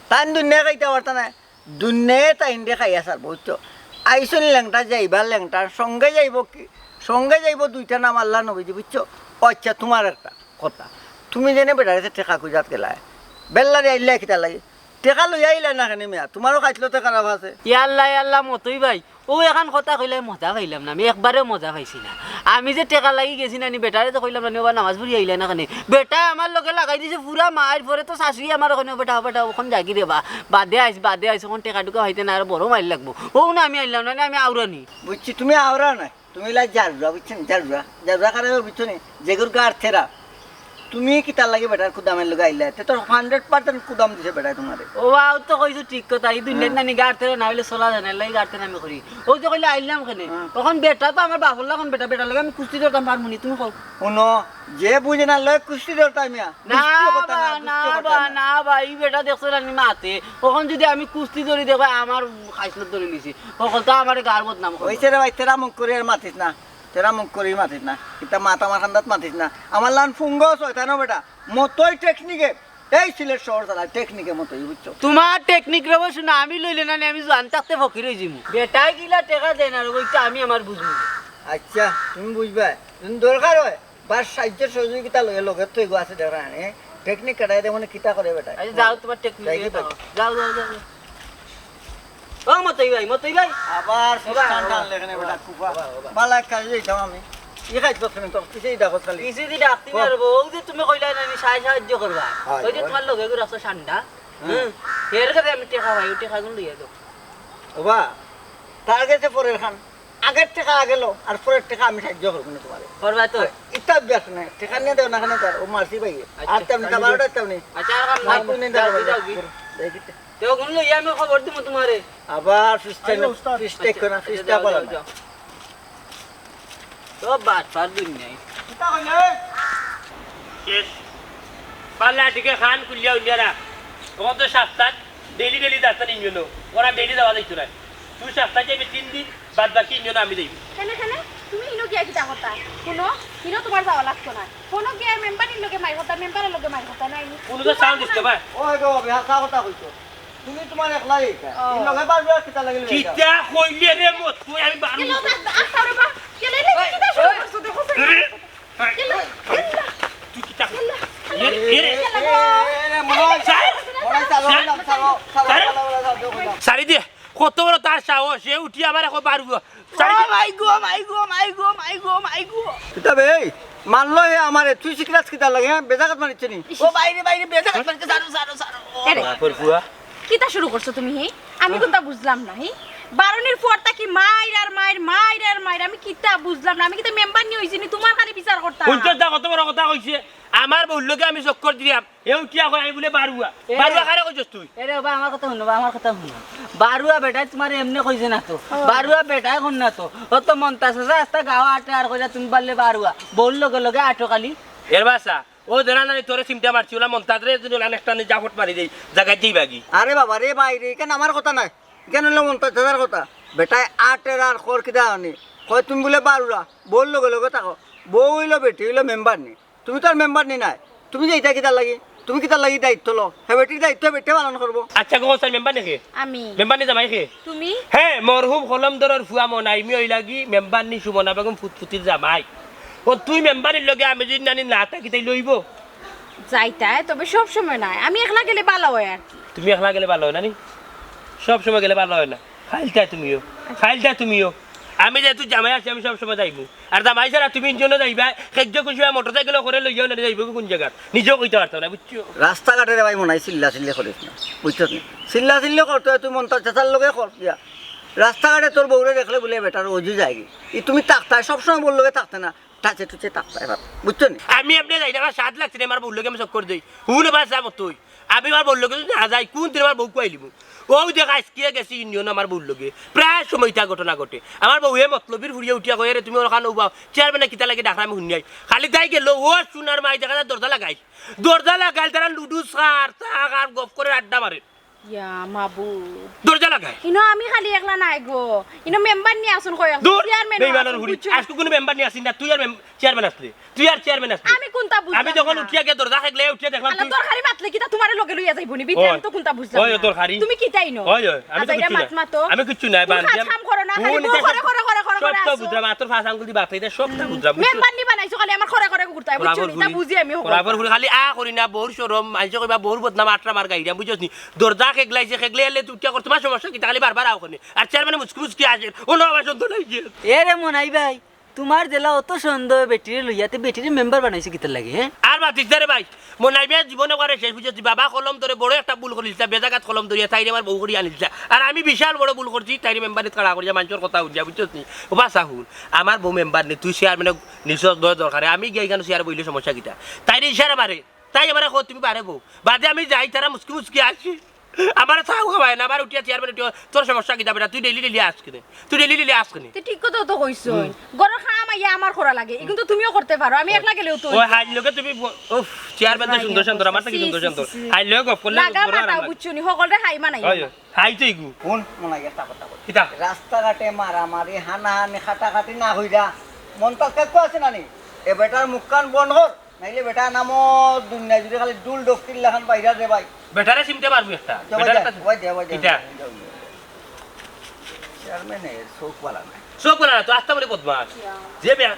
তান দুনিয়া খাইতে পারতা না। দুনিয়ায় তাইনরে খাইয়া ছাড়বো, বুঝছো? আইছইন লেংটা, যাইবা লেংটা, সঙ্গে যাইবো কি? সঙ্গে যাইবো দুইটা নাম আল্লাহ নবীজি, বুঝছো? ও আচ্ছা, তোমার একটা কথা। তুমি যেনে বেটারে টেকা খুঁজাত গেলায়, বেল্লারে আইল্লায় কিতা লাগে? টেকা লইয়া আইলায় না কেনে মিয়া? তুমারও খাইছলতে খারাপ আছে। ইয়াল্লা, ইয়াল্লা, মতই ভাই, অউ এখান কথা কইলায় মজা পাইলাম না, আমি একবারেও মজা পাইছি না। আমি যে টেকা লাগি গেছি না নি, বেটারে যে কইলাম না নি, "ও বা নামাজ পড়ি আইলায় না কেনে?" বেটায় আমার লগে লাগাই দিছে পুরা মাইর, পরে তো শাশুড়ি আমার ওখানে, "ও বেটা, ও বেটা, অখন যাগি রে বা, বাদে আইস, বাদে আইস, অখন টেকা টুকা পাইতে না, আর বড় মাইর লাগবো।" অউ না আমি আইলাম না নি, আমি আওরা নি। বুঝছি, তুমি আওরা নায়। তুমি অইলা জারুয়া, বুঝছো নি? জারুয়া। জারুয়া কারে বুঝছো নি? যেগুর গার থেরা। তুমি কিতার লাগি বেটার কুদামের লগে আইলায়? তে তো hundred percent কুদাম দিছে বেটায় তুমারে। ও বা, অউ তো কইছো ঠিক কথা। ই দুনিয়াত হ্যাঁ। নানি গার থেরা না অইলে চলা যায় না, এর লাগি গার থেরা আমি করি। অউ যে কইলে আইলাম কেনে? হ্যাঁ। অখন বেটা তো আমার বাপর লাখান বেটা, বেটার লগে আমি কুস্তি ধরতাম পারমু নি, তুমি কও। হুনো, যে বুঝে না লয় কুস্তি ধরতাম মিয়া। না কুস্তি কথা বা, না, না কুস্তি কথা বা, না। না বা, ই বেটা দেখছো না নি মাতে? অখন যুদি আমি কুস্তি ধরি দেখো, আমার খাইছলত ধরি নিছি। হকলতা আমারে গার বদনাম করে। অইছে রে ভাই, তেরা মুখ করি আর মাতিস না। তেরা মুখ করি মাতিস না। ইতা মাত আমার কান্দাত মাতিস না। আমার লাখান ফুঙ্গা শয়তান বেটা। মতই টেকনিকে। এই সিলেট শহর চালায় টেকনিকে মতই, বুঝছো? তুমার টেকনিক রে বা হুনো, আমি লইলে না নি, আমি জান থাকতে ফকির অইযিমু। বেটায় কিলা টেকা দেয় না রে বা, ইতা আমি আমার বুঝমু। আচ্ছা, তুমি বুঝবায়। যদি দরকার অয়, বা সাহায্য সহযোগিতা লগে, লগে তো এগো আছে, দেখরা নি। টেকনিক কাটাই দে, মানে কিতা করে বেটায়। আচ্ছা, যাও, তুমার টেকনিক যাই কি লইয়া যাও। যাও, যাও, যাও, যাও। ও মতই ভাই, মতই ভাই। আবার ও ভাই, ফুস্তান ও ভাই, টানলে কেনে ও বেটা ভাই, কুফা। ও ভাই, ও ভাই। বালা কাজে যাইতাম আমি। ই কাজ করতে না তো, কিসে ইটা কথা খালি? কিসে দি ডাকতে কো। না রে বা, অউ যে তুমি কইলায় না নি, সাহায্য, সাহায্য করবা। হয়, ওই যে হয়। তুমার লগে এগু রাখছো ঠান্ডা। হুম। হুম। এর কাছে আমি টেকা পাই, অউ টেকাগুন লইয়া যাও। ও বা, তার গেছে পরের খান। আগের টেকা আগে লও, আর পরের টেকা আমি সাহায্য করমু নে তুমারে। করবা তো? আর ইতা অভ্যাস নাই, টেকা নিয়া দেও না কেনে তার, ও মারছি ভাই। আচ্ছা। আর তেমনি, তা বারোটা তেমনি। আচ্ছা, আর কাম আর নাই। তুমি নিয়ে যাও, দেখো, যাও, যাও। দেখি তো। তে অগুন লইয়া আমি খবর দিমু তুমারে। আবার ফিস্টা আইও, না, উস্তাদ। ফিস্টা আচ্ছা, করো আচ্ছা, না। যাও, যাও। তো বাটপার দুনিয়ায়। কিতা কইলে? শেষ। পাল্লা দিকে খান খুলিয়া উলিয়া রাখ। অখন তো সপ্তাহ daily daily যাস না ইঞ্জিনো। ওরা daily যাওয়া যাইতো না। তুই সপ্তাহ যাইবে তিন দিন, বাদ বাকি ইঞ্জিনো আমি যাইবো। কেনে, কেনে? তুমি ইনো গিয়া কিতা কথা? হুনো, ইনো তুমার যাওয়া লাগতো না। হুনো গিয়া মেম্বারর লগে মাইর কথা, মেম্বারর লগে মাইর কথা নাই নি? কোনো তো sound দিস না ভাই। ওই গো, বেহাসা কথা কইছো। তুমি তুমার একলাই এটা। ও। ইন লগে বারবার কিতা লাগিল এটা? কিতা কইলে রে মত, তুই আমি বারু। গেল, আ-, আ-, আরে বা, গেল, এই কিতা শুরু করছো? দেখো, আরে, গেল, গেল। তুই কিতা? গেল। এ, এ, এ, এ, এ, মনে হয়, স্যার, মনে হয় চালো স্যার, হইলাম, চালো, চালো, স্যার। চালো, চালো, চালো, চালো, চালো। সারি দে, কত বড় তার সাহস, এ উঠি আবার এখন বারু। সারি দে। ও মাই গো, মাই গো, মাই গো, মাই গো, মাই গো। কিতা বে, এই, মারলো হে আমারে, তুই শিখলাস কিতা লাগে, হ্যাঁ? বেজাগাত মারিচ্ছে নি? ও বাইরে, বাইরে, বেজাগাত মারিচ্ছে, সারো, সারো, সারো। এরে। বাপর ফুয়া। কিতা শুরু করছো তুমি, হি? আমি কুনতা বুঝলাম না, হি? বারনির পর থাকি মাইর আর মাইর, মাইর আর মাইর। আমি কিতা বুঝলাম না। আমি কিতা মেম্বার নি অইছি নি? তুমার খালি বিচার করতাম। হুনছস না কত বড় কথা কইছে? আমার বউর লগে আমি চক্কর দিলাম। এ উঠিয়া কয় আমি বুলে বারুয়া। এ। বারুয়া কারে কইছস তুই? এরে বাবা, আমার কথা হুনো, বাবা, আমার কথা হুনো। বারুয়া বেটায় তুমারে এমনে কইছে না তো। ও। বারুয়া বেটায় কইন না তো। ও তো মন্তাজ আছে, আস্তা গাঁও আটে আর কইলা তুমি পারলে বারুয়া। বউর লগে লগে আটো খালি। এর বাসা, ও দেনা নানি তোরে চিমটা মারছি, ওলা মন্তাজরে যদি ওলা একটা নি জাফট মারি দেই, জাগাত যাইবাগি। আরে বাবা রে ভাই রে, ইখান আমার কথা নায়, ইখান অইলো মন্তাজ দাদার কথা। বেটায় আটের আর কর কিতা জানি, কয় তুমি বুলে বারুয়া, বউর লগে লগে থাকো, বউ অইলো বেটি, অইলো মেম্বার নি, তুমি তো আর মেম্বার নি নায়, তুমি যাইতায় কিতার লাগি, তুমি কিতার লাগি দায়িত্ব লও, হে বেটির দায়িত্ব হে বেটিয়ে পালন করবো। আচ্ছা গো, স্যার মেম্বার নি কে? আমি। মেম্বার নি জামাই কে? তুমি? হে, মরহুম কলমধরর ফুয়া মনাইমি অইলাগি মেম্বার নি সুমনা বেগম ফুতফুতির জামাই। ও তুই মেম্বারর লগে আমি যদি নানি না থাকি তাইলে অইবো? যাইতায়, তবে সব সময় নায়। আমি একলা গেলে ভালা অয় আর কি। তুমি একলা গেলে ভালা অয় না নি? সব সময় গেলে ভালা অয় না। খাইলতায় তুমিও। খাইলতায় তুমিও। আমি যেহেতু জামাই আছি, আমি সব সময় যাইমু। আর জামাই ছাড়া তুমি ইঞ্জিনো যাইবায়, খেজ্জ কুশিয়া মোটরসাইকেলো করে লইয়াও না যাইবো কুন জাগাত? নিজেও কইতায় পারতায় না, বুঝছো? রাস্তাঘাটে রে ভাই মনাই চিল্লাচিল্লি করিস না, বুঝছস নি? চিল্লাচিল্লি করতে অয় তুই মন্তাজ চাচার লগে কর গিয়া। রাস্তাঘাটে তোর বউরে দেখলে বুলে বেটার অজু যায়গি। ই তুমি থাকতায়, সবসময় বউর লগে থাকতে না। টাচে টুচে থাকতায় পারো, বুঝছো নি? আমি এমনে যাই না, আমার সাধ লাগছে না, আমার বউর লগে আমি চক্কর দেই। হুন এবার যা মতই। আমি আমার বউর লগে যদি না যাই, কুন দিন আমার বউ কুয়াইলিমু? অউ দেখ, আইজকে গেছি ইউনিয়ন আমার বউর লগে। প্রায় সময় ইতা ঘটনা ঘটে। আমার বউয়ে মতলবির ফুড়িয়ে উঠিয়া কয়, "এরে, তুমি অখানো উবাও। চেয়ারম্যানে কিতা লাগি ডাকরা আমি হুনিয়াই।" খালি তাই গেল, ও সোনার মাই দেখা যায় দরজা লাগাইল। দরজা লাগাইল, তারা লুডু সার, চা খার, গফ করে আড্ডা মারে। ইয়া মাবুদ। দরজা লাগায়। ইনো আমি খালি একলা নায় গো। ইনো মেম্বার নি আছইন কয় একজন, দূর, চেয়ারম্যান বেইমানর আছইন, ফুড়ি। বুঝছো? আইজকু কুনু মেম্বার নি আছইন না, তুই আর মেম-, চেয়ারম্যান আছলে। তুই আর চেয়ারম্যান আছলে। আমি কুনতা বুঝলাম আমি যখন না। উঠিয়া গিয়া দরজা খেগলে উঠিয়া দেখলাম আল্লাহ তুই দরকারি মাতলে কিতা তুমারে লগে লইয়া যাইবো নি? বিটি ওই, আমি তো কুনতা বুঝলাম ওই, না। দরকারি। তুমি কিতা ইনো? ওই, ওই, আমি তো আচ্ছা, কিচ্ছু ইনো না। মাত মাতো। আমি কিচ্ছু নাই, তুমি বাদ কাজ দিয়া। কাম করো না, খালি হুন, বউ ইতা করে, করে, করে, করে সব তো আছো। বুঝলাম, আর তোর পাঁচ আঙ্গুল দি বাতাই দে, সব তো বুঝলাম, বুঝছো? মেম্বার নি বানাইছো খালি আমার করে করে ঘুরতায়, বুঝছো নি? তা বুঝি আমি হকল। বরাবর ফুড়ি খালি আ করি না, বউর শরম, মানষে কইবা বউর বদনাম আটরা মার গাইরা, বুঝছস নি? দরজা খেগলাইছে, খেগলাই আইলে তুই কিতা কর, তুমার সমস্যা কিতা? খালি বারবার আও কেনে। আর চেয়ারম্যানে মুচকি মুচকি হাসের, অনো আমার সন্দেহ লাগি গেছে। এ রে মনাই ভাই, তুমার যেলা অত সন্দেহ বেটিরে লইয়া, তে বেটিরে মেম্বার বানাইছো কিতার লাগি, হে? আর মাতিস না রে ভাই, মনাই ভাই জীবনে করে শেষ বুঝছস নি? বাবা কলম ধরে বড় একটা ভুল করিলিতা, বেজাগাত কলম ধরিয়া তাইরে আমার বউ করিয়া আনিলিতা। আর আমি বিশাল বড় ভুল করছি, তাইরে মেম্বারিত খাড়া করিয়া মানষর কথা হুনিয়া, বুঝছস নি? ও বাছা হুন, আমার বউ মেম্বার নি, তুই চেয়ারম্যানে নিছস দয় দরকারে, আমি গিয়া ইখানো চেয়ারে বইলে সমস্যা কিতা? তাইরে ইশারা মারে, তাই আমারে কয়, "তুমি বারে বউ।" বাদে আমি যাই, তারা মুচকি মুচকি আসি। আমারে চাও খাওয়ায় না, আবার উঠিয়া চেয়ারম্যান উঠিয়া, "তোর সমস্যা কিতা বেটা? তুই ডেইলি ডেইলি আস কেনে? তুই ডেইলি ডেইলি আস কেনে?" তে ঠিক কথা তো কইছো। ঘরর কাম আইয়া আমার করা লাগে, কিন্তু তুমিও করতে পারো, আমি একলা গেলেও তো ওই হাইর লগে তুমি ব-, উফ, চেয়ারম্যান তো সুন্দর শান্ত, আমার তো কি সুন্দর শান্ত। হাইর লগে গপ করলে লাগা বড় আরাম লাগে। বুঝছো নি, হকলরে হাই মানাই। হয়, হয়। হাই তো ইগু। কোন মনে হয় একটা কথা বল। কিতা? রাস্তাঘাটে মারামারি, হানাহানি, কাটাকাটি না হইরা, মন তো কেউ আছে না নি? এ বেটার মুখখান বন্ধ কর। নাইলে বেটা নামো দুনিয়া জুড়ে খালি ডুল ডস্কির লাখান বাইরা দে ভাই। বেটারে চিনতে পারবি একটা। দে ভাই, বেটারে দে, একটা ভাই, দে ভাই, দে কিতা? ভাই, দে ভাই। চেয়ারম্যানের চোখ বালা নাই। চোখ বালা না, তো আস্তা বলে বদমাস। যে বে-,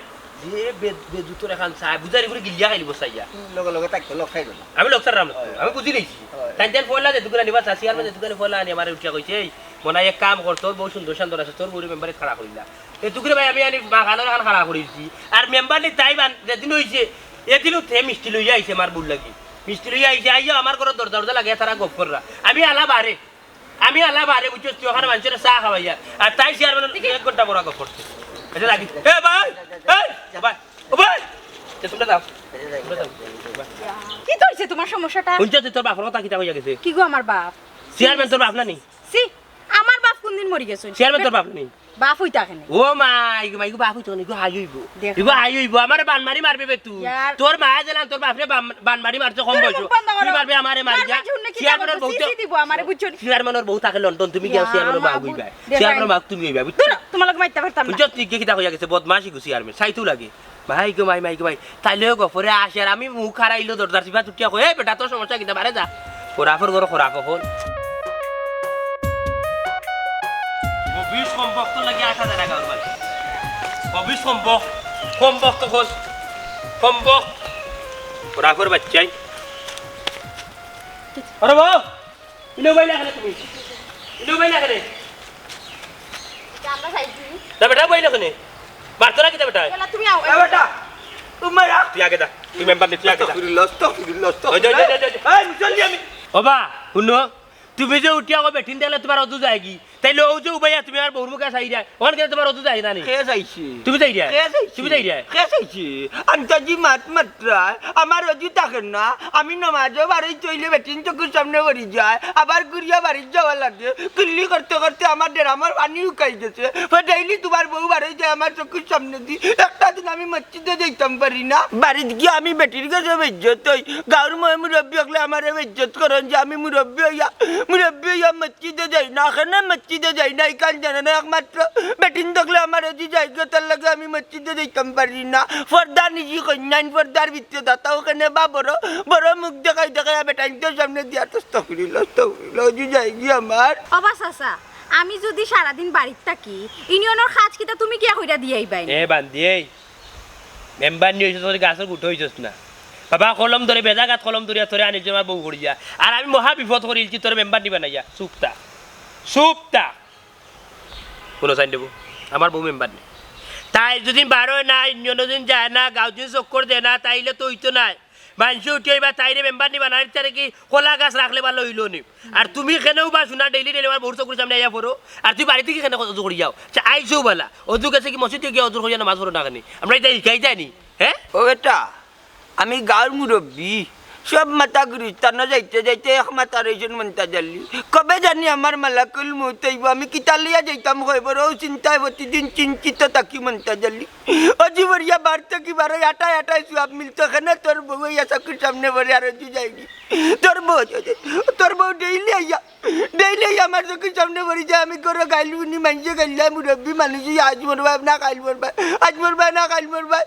যে বে-, বেজুতর এখান চায়, বুঝারি করে গিলিয়া খাইলি বসাইয়া। হুম, লগে লগে তাই তো লোক খাইল না। আমি লোক সারলাম না, হয়। আমি বুঝি নিছি। হয়। তাই তাই ফোন লাগে, দোকানে নিবা, চাচি আর মানে দোকানে ফোন লাগে, আমার উঠিয়া কইছে, "এই, মনে হয় এক কাম কর, তোর বউ সুন্দর শান্ত আছে, তোর বউরে মেম্বারে খাড়া করিলা।" এ তুকুরে ভাই, আমি আনি বাগানর এখান খাড়া করি দিছি। আর মেম্বার নি তাই বান-, যেদিন হইছে, এদিনও তে মিষ্টি লইয়া আইছে আমার বউর লাগি। মিষ্টি লইয়া আইছে, আইয়া আমার ঘরর দরজা দরজা লাগিয়া তারা গপ কররা। আমি আলা বারে, আমি আলা বারে, বুঝছস তুই, ওখানে মানুষের চা খাওয়াইয়া। আর তাই চেয়ারম্যান এক ঘন্টা বড় গপ করছে। এটা লাগি, এ ভাই, এই, ভাই, ও ভাই, এ তোমরা যাও। তোমরা যাও। কিতা হইছে তোমার সমস্যাটা? হুনছস তুই, তোর বাপর কথা কিতা কইয়া গেছে? কি গো আমার বাপ? চেয়ারম্যান তোর বাপ না নি? ছি, আমার বাপ কোন দিন মরি গেছে? চেয়ারম্যান তোর বাপ না নি? বাপ হইতা কেনে? ও মাই গো, মাই গো, বাপ হইতো না, ইগো হাই হইবো। দেখো। ইগো হাই হইবো, আমারে বান মারি মারবে বে তুই। ইয়ার। তোর মায়ে জানান তোর বাপরে বান, বান মারি মারছে কম তোর বয়সো। মুখ বন্ধ করো। তুই মারবে আমারে মারি যা। মারবে হুনলে কিতা চেয়ারম্যানর করবো? বউতে, সিসি দিব আমারে, বুঝছো নি? চেয়ারম্যানর বউ থাকে লন্ডন, তুমি গিয়া ইয়া, চেয়ারম্যানর মা মা বুঝ-, হইবা। দেখো। চেয়ারম্যানর মা তুমি হইবা, বুঝছো? ধুরো, তোমার লগে মারতে পারতাম না। বুঝছো তুই কি কিতা কইয়া গেছে, বদমাশি গো চেয়ারম্যান, চাইতেও লাগে। ভাই গো, মাই, মাই গো, ভাই। তাইলেও গফরে আসে, আর আমি মুখ হারাইলো দরজার চিপা চুটিয়া কই, "এই বেটা, তোর সমস্যা কিতা? বারে যা।" খরাফর ঘরো খরাফ অকল। ও বিশ কম বক্ত লাগি আটা দেনা গাউর বাড়ি। ও বিশ কম বক, কম বক তো খোল। কম বক। খরাফর বাচ্চাই। আরে বাবা! ইনো বাইলা কেনে তুমি? ইনো বাইলা কেনে? এটা আমরা চাইছি। না বেটা, বাইলা কেনে? মারতো না কিতা বেটা? চলো, তুমি আও। এ বেটা, তুমার আ- তুই আগে দা। তুই মেম্বার নে, তুই আগে দা। আস্তাগফিরুল্লাহ, আস্তাগফিরুল্লাহ, ওই, ওই, ওই, আস্তাগফিরুল্লাহ। ওই, ওই। এই, মুসল্লি আমি। ও বা, হুনো, তুমি যে উঠিয়া কো বেটিন দেখলে তুমার অজু যায়গি, তাইলে অউ যে উবাইয়া তুমি আমার বউর মুখে চাইরায়, অখান কেনে তুমার অজু যায় না নি? কে চাইছে? তুমি চাইরায়? কে চাইছে? তুমি চাইরায়? কে চাইছে? আন্তাজি মাত মাতরায়, আমার অজু থাকে না, আমি নমাজো বারইতে অইলে বেটিন চকুর সামনে পড়ি যায়, আবার ঘুরিয়া বাড়িত যাওয়া লাগে, কুল্লি করতে করতে আমার ডেরামর পানি হুকাই গেছে, ফে ডেইলি তুমার বউ বারই যায় আমার চকুর সামনেদি, একটা দিন আমি মসজিদো যাইতাম পারি না, বাড়িত গিয়া আমি বেটির গেছে বেইজ্জত অই, গাউর ময় মুরব্বি অকলে আমারে বেইজ্জত করইন যে আমি মুরব্বি অইয়া, মুরব্বি অইয়া মসজিদো যাই না, কেনে মসজিদো যাই না, ইখান জানে না, একমাত্র বেটিন দেখলে আমার অজু যায়গি, তার লাগি আমি মসজিদো যাইতাম পারি না। পর্দা নিশি কইন্যাইন পর্দার ভিতরে দাতা, অখানে বা বড়, বড় মুখ দেখাই দেখাই বেটাইন্তর সামনে দিয়া তো আস্তাগফিরুল্লাহ, আস্তাগফিরুল্লাহ, অজু যায়গি আমার। ও বা চাচা, আমি যুদি সারাদিন বাড়িত থাকি, ইউনিয়নর কাজ কিতা তুমি কিয়া কইরা দিয়াইবায়? এ বান্দি, এই মেম্বার নি অইছস, গাছর গুটা অইছস না। বাবা কলম ধরে, বেজাগাত কলম ধরিয়া তোরে আনিলিছি আমার বউ করিয়া। আর আমি মহা বিপদ করিলিছি তোরে মেম্বার নি বানাইয়া। চুপ থাক। চুপ থাক। কুনু চাইন দেবো? আমার বউ মেম্বার নি। তাই যুদি বারয় না, ইউনিয়নো যুদি যায় না, গাউত যুদি চক্কর দেয় না, তাইলে তো অইতো নায়। মাইনষে উঠিয়া কইবা, "তাইরে মেম্বার নি বানাইলিছে রে কি, কলা গাছ রাখলে ভালা অইলো নি।" আর তুমি কেনেও বা শুনা ডেইলি ডেইলি আমার বউর চকুর সামনে আইয়া পড়ো, আর তুই বাড়িত থাকি কেনে অজু করিয়া যাও? আচ্ছা, আইছো ভালা, অজু গেছে কি মসজিদো গিয়া অজু করিয়া নামাজ পড়ো না কেনে? আমরা ইতা হিকাই যায়নি, হে? ও বেটা, আমি গাউর মুরব্বি, সব মাথা গুলিস্তানো যাইতে যাইতে এক মাথা রইছইন মন্তাজ আলী। কবে জানি আমার মালাকুল মউত আইবো, আমি কিতা লইয়া যাইতাম কয়বর, অউ চিন্তায় প্রতিদিন চিন্তিত থাকি মন্তাজ আলী। অজু করিয়া বার থাকি বারই আটায় আটায় সওয়াব মিলতো, কেনে তোর বউ অইয়া চকুর সামনে পড়ে আর অজু যায়গি। তোর বউ, তোর বউ ডেইলি আইয়া, ডেইলি আইয়া আমার চকুর সামনে পড়ি যায়, আমি ঘরো গাইল হুনি, মাইনষে গাইল দেয়, মুরব্বি মানুষ, আজ মরবায় না কাইল মরবায়, আজ মরবায় না কাইল মরবায়।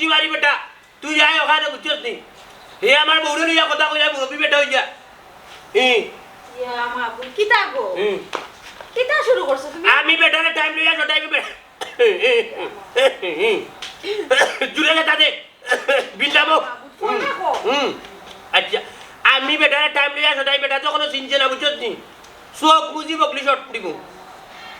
এই বেটা, তুই আয় ওখানে, বুঝছস নি? হে আমার বউরে লইয়া কথা কইলা, মুরব্বি বেটা অইয়া। হুম। ইয়া মাবুদ, কিতা গো? হুম। কিতা শুরু করছো তুমি? আমি বেটারে টাইম লইয়া সটাই বে-, জুড়ে লেতা দে। বিন্দাবো। মাবুদ, ফোন রাখো। হুম। আচ্ছা, আমি বেটারে টাইম লইয়া সটাই, বেটা তো কোনো চিনছে না, বুঝছস নি? চোখ মুজি বগলি শট দিব।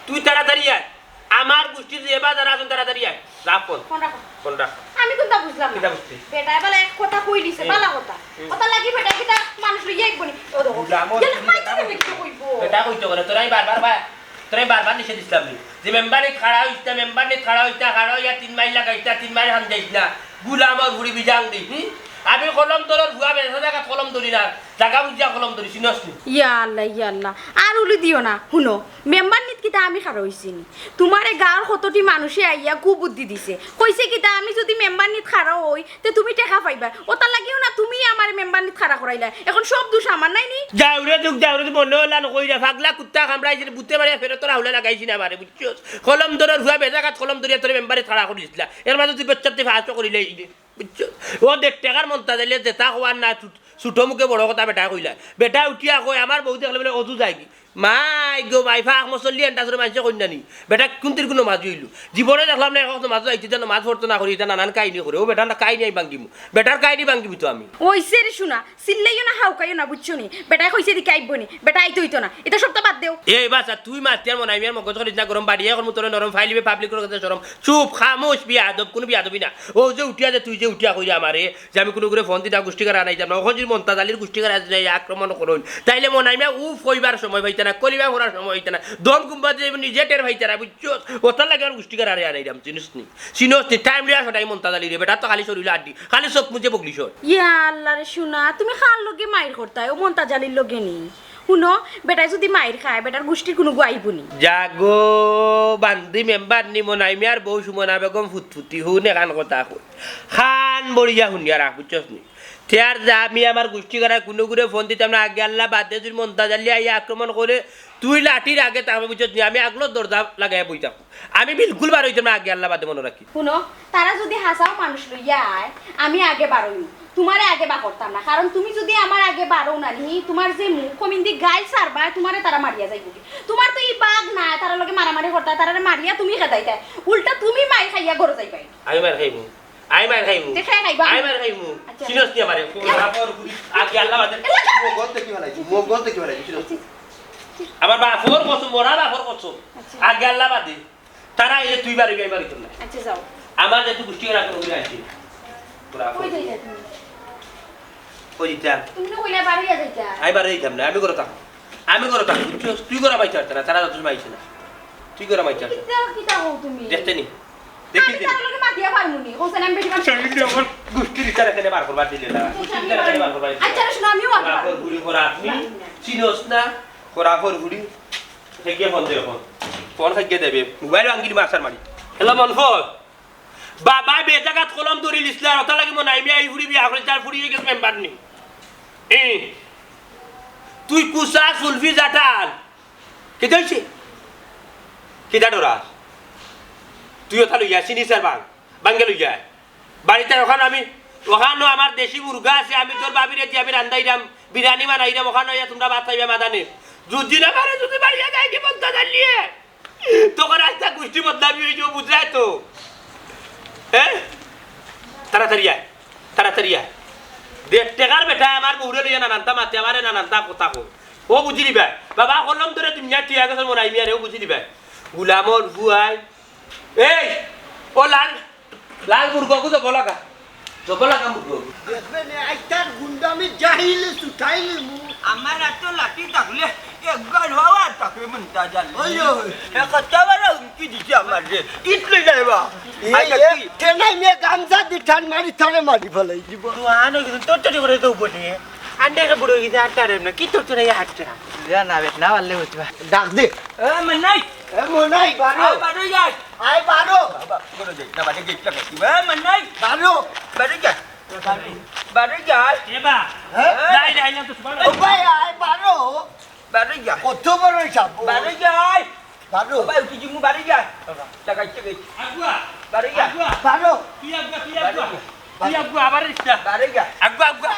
তুই তাড়াতাড়ি আয়। আমার গোষ্ঠীর যে এবার যারা আছেন, তাড়াতাড়ি আয়। রাখ ফোন। ফোন রাখো। ফোন রাখ। আমি কোনটা বুঝলাম না। কিতা বুঝছি? বেটায় বলে এক কথা কই দিছে, হুম। বালা কথা। হুম। কথা লাগি বেটা কিতা মানুষ লইয়া আইবো নি? ও দেখো। বুঝলাম, ও ইয়া, তুমি মাইক বেটা ছেড়ে কইছো। কিতা কইবো? বেটা কইতো করে, তোরাই বারবার বা-, তোরাই বারবার নিষেধ দিছিলাম নি। যে মেম্বারে খাড়া হইতা, মেম্বার নি খাড়া হইতা, খাড়া হইয়া তিন মাইল লাগাইতা, তিন মাইল হান যাইস না। গুলামর ফুড়ি বিজাং দি, হুম? আমি কলম ধরার ভুয়া বেড়া জাগাত কলম ধরি না, জাগা বুঝিয়া কলম ধরি, চিনস নি? ইয়া আল্লাহ, ইয়া আল্লাহ, আর উলি দিও না। হুনো, মেম্বার নিত কিতা আমি খাড়া হইছি নি? তোমারে গাঁওর কতটি মানুষে আইয়া কুবুদ্ধি দিছে, কইছে কিতা আমি যদি মেম্বার নিত খাড়া হই তে তুমি টেকা পাইবা। ওটার লাগিও না তুমি আমারে মেম্বার নিত খাড়া করাইলা, এখন সব দোষ আমার নায় নি? যাউরে দুখ, যাউরে দুখ, মনে হইলা নকইরা, পাগলা কুত্তা কামড়াইছে, বুতে মারিয়া ফেরত তোরা হুলা লাগাইছি না আমারে, বুঝছস? কলম ধরার ভুয়া বেজাগাত কলম ধরিয়া তোরে মেম্বারে খাড়া করি দিছিলা, এর মাঝে তুই বেচ্চাতে ফাঁসও করিলে এই যে, বুঝছস? ও দেড় টেকার মন্তাজ আইলে যেটা হওয়ার না, ছুট-, ছুটো মুখে বড় কথা বেটায় কইলা। বেটা উঠিয়া কয়, আমার বউ দেখলে বলে অজু যায়গি। মাই গো মাই, ফাঁক মুসল্লি এন্টা করে মানষে কইন না নি। বেটা কোন তীর কোনো মাঝে হইল। জীবনে দেখলাম না, এখন মাঝে যাইতে দেন, মাঝ পড়তো না করি, এটা নানান কাহিনী করে। ও বেটা না কাহিনী আমি ভাঙ্গিমু। বেটার কাহিনী ভাঙ্গিমু তো আমি। ওইছে রে শোনা, চিল্লাইও না, হাউকাইও না, বুঝছো নি? বেটায় কইছে দিকে আইবো নি, বেটা আইতে হইতো না। এটা সবটা বাদ দেও। এই বাচ্চা, তুই মাতিয়ার মনাই মিয়ার মগজ করিস না গরম, বাড়িয়ে এখন তোরে নরম ফাইলিবে পাবলিক করে শরম। চুপ, খামোশ, বিয়াদব, কোনো বিয়াদবি না। ও যে উঠিয়া যে তুই যে উঠিয়া কইরে আমারে, যে আমি কোনো করে ফোন দিতাম, গোষ্ঠী করে আনাইতাম না। ওখানে যদি মন্তাজ আলীর গোষ্ঠী করে আজ নাই আক্রমণ করুন, তাইলে মনাই মিয়া উফ কইবার সময় পাইতা না, কলিমা পড়ার সময় পাইতা না, দম কুম্বা দিয়ে নিজে টের পাইতা না, বুঝছো? ওটার লাগে আর গোষ্ঠী করে আরে আনাইতাম, চিনিস নি? চিনিস নি? টাইম লিয়া সটাই মন্তাজ আলীরে, বেটা তো খালি শরীর আড্ডি, খালি চোখ মুজে বগলি শর। ইয়া আল্লাহ রে শোনা, তুমি কার লগে মাইর করতায়? ও মন্তাজ আলীর লগে নি? হুনো, বেটায় যদি মাইর খায়, বেটার গোষ্ঠীর কোনো গুয়াইব নি। জাগো, বান্দি মেম্বার নি মনাই মিয়ার বউ সুমনা বেগম ফুতফুতি, হুন এখান কথা কই। খান বড়িয়া হুনিয়া রাখ, বুঝছস নি? তে আর যা, আমি আমার গোষ্ঠী করার কোনো ঘুরে ফোন দিতাম না, আগে আল্লাহ বাদে যদি মন্তাজ আলী আইয়া আক্রমণ করে, তুই লাঠির আগে থাকবে, বুঝছস নি? আমি আগলো দরজা লাগাইয়া বই থাকবো। আমি বিলকুল বার হইতাম না, আগে আল্লাহ বাদে মনে রাখি। হুনো, তারা যদি হাসাও মানুষ লইয়া আয়, আমি আগে বারইমু। তোমারে আগে বার করতাম না, কারণ তুমি যদি আমার আগে বারও না নি, তোমার যে মুখ কমিন্দি গাইল সারবা, তোমারে তারা মারিয়া যাইব কি? তোমার তো এই বাঘ না, তারা লগে মারামারি করতা, তারা মারিয়া তুমি খেদাইতা, উল্টা তুমি মাই খাইয়া ঘরে যাইবাই। আমি মার খাইমু। আই মার খাইমু। তে খাই খাইবা। আই মার খাইমু। আচ্ছা। চিনস নি আমারে? এ- বাপর গুলি। আগে আল্লাহ বাদে। এ- মগল দেখি ভালাই, মগল দেখি ভালাই, চিনস নি? আচ্ছা। আমার বাপর কসম, মরা বাপর কসম। আচ্ছা। আগে আল্লাহ বাদে। তারা এই যে তুই বাড়ি, আমি বাড়ি না। আচ্ছা, যাও। আমার যে তুই গোষ্ঠী রাখো, ওগুলো আনছি। তোরা কই যাইতা তুমি? কই দিতাম? তুমি তো কইলা বাড়ি যাইতা। আমি বাড়ি যাইতাম না, আমি করে থাকবো। আমি করে থাকবো। তুই, তুই করে বাইতে পারতে না, তারা তো মাইছে না। তুই করে বাইতে পারতে না। কিতা, কিতা কও তুমি? দেখতে নি? দেখি আমি দিন। তার লগে মাতিয়া পারমু নি। হোসেন, আমি বেশি বার সেই যে আমার গোষ্ঠীর ইচ্ছা এখানে বার করবার দিলে না। আচ্ছা, গোষ্ঠীর আমি ইচ্ছা এখানে বার করবার দিলে না। আচ্ছা, শোনো, আমিও আবার খোরা, খোর, ঘুরি, খোরা, আপনি না, না। চিনোস না? খোরা, খোর, ঘুরি। সে গিয়ে ফোন দে এখন। ফোন সে গিয়ে দেবে। মোবাইল ভাঙ্গিলি মারছার মারি। হ্যালো, মনফর। বাবা, বেজাগাত কলম ধরি লিসলা, ওটা লাগি মনে হয়, আমি এই ফুড়ি বিয়া করে, তার ফুড়ি হয়ে গেছে মেম্বার নি। এ, তুই কুসা, সুলফি, জাটাল। কিতা হইছে? কিতা ডরাস? তুই ওটা লইয়া, চিনি স্যার বাং, বাঙ্গে লইয়া। বাড়িতে ওখানে আমি, ওখানেও আমার দেশি মুরগা আছে, আমি তোর বাবিরে দিয়ে আমি রান্দাইরাম, বিরিয়ানি বানাইরাম, ওখানে হইয়া তোমরা ভাত খাইবা মাদানে। যদি না পারে, যদি বাড়িয়া যাই কি বলতে জানলিয়ে? তখন আস্তা গোষ্ঠী বদনামি হয়ে যাবো, বুঝলাই তো? হ্যাঁ? তাড়াতাড়ি আয়, তাড়াতাড়ি আয়। দেড় টেকার বেটা আমার বউরে লইয়া নানানতা মাতে, আমারে নানানতা কথা কো। ও বুঝি নিবায়। বাবা, কলম ধরে দুনিয়া ঠিক আছে, মনাই মিয়ারে, ও বুঝি নিবায়। গুলামর বুয়াই। এই, ও লাল, লাল মুরগো কো জব লাগা। জব লাগা মুরগো। দেখবে নে, আইতার গুন্ডামি জাহিল সুটাইল মু। আমার এত লাঠি থাকলে একবার বাবা তাকে মনটা জানলে। ওই, ওই। এ কত বড় হুমকি দিছে আমার রে। ইট লই যাইবা। এই, আই এ, নাকি? ঠেলাই নিয়ে গামছা দি টান মারি তারে মারি ফেলাই দিব। তুই আনো কিন্তু তোর চুরি করে তো বটে। আন্ডে কে বুড়ো গিয়ে আর তারে না। কি তোর চুরি হাতটা? যা না, বেট না পারলে বুঝবা। ডাক দে। এ, মনাই। এ, মনাই, বারো। আয়, বারো যাই। আয়, বারো। বাবা, করে দে, না, বাড়ি গেট লাগাই দিবা। এ, মনাই। বারো। বাড়ি যা। বাড়ি যা। এ বা, হ্যাঁ? যাই, যাই, না তো সুবহান ও ভাই, আয়, বারো। বাড়ি যা। কত বড় সাপ? বাড়ি যা। বারো। ভাই, উঠি জিমু, বাড়ি যা। টাকা ইচ্ছে গেছে। আগুয়া। বারইয়া। আগুয়া। বারো। তুই আগুয়া, তুই আগুয়া। বারইয়া। তুই আগুয়া, আবার রিস্তা। বারইয়া। Água, Água.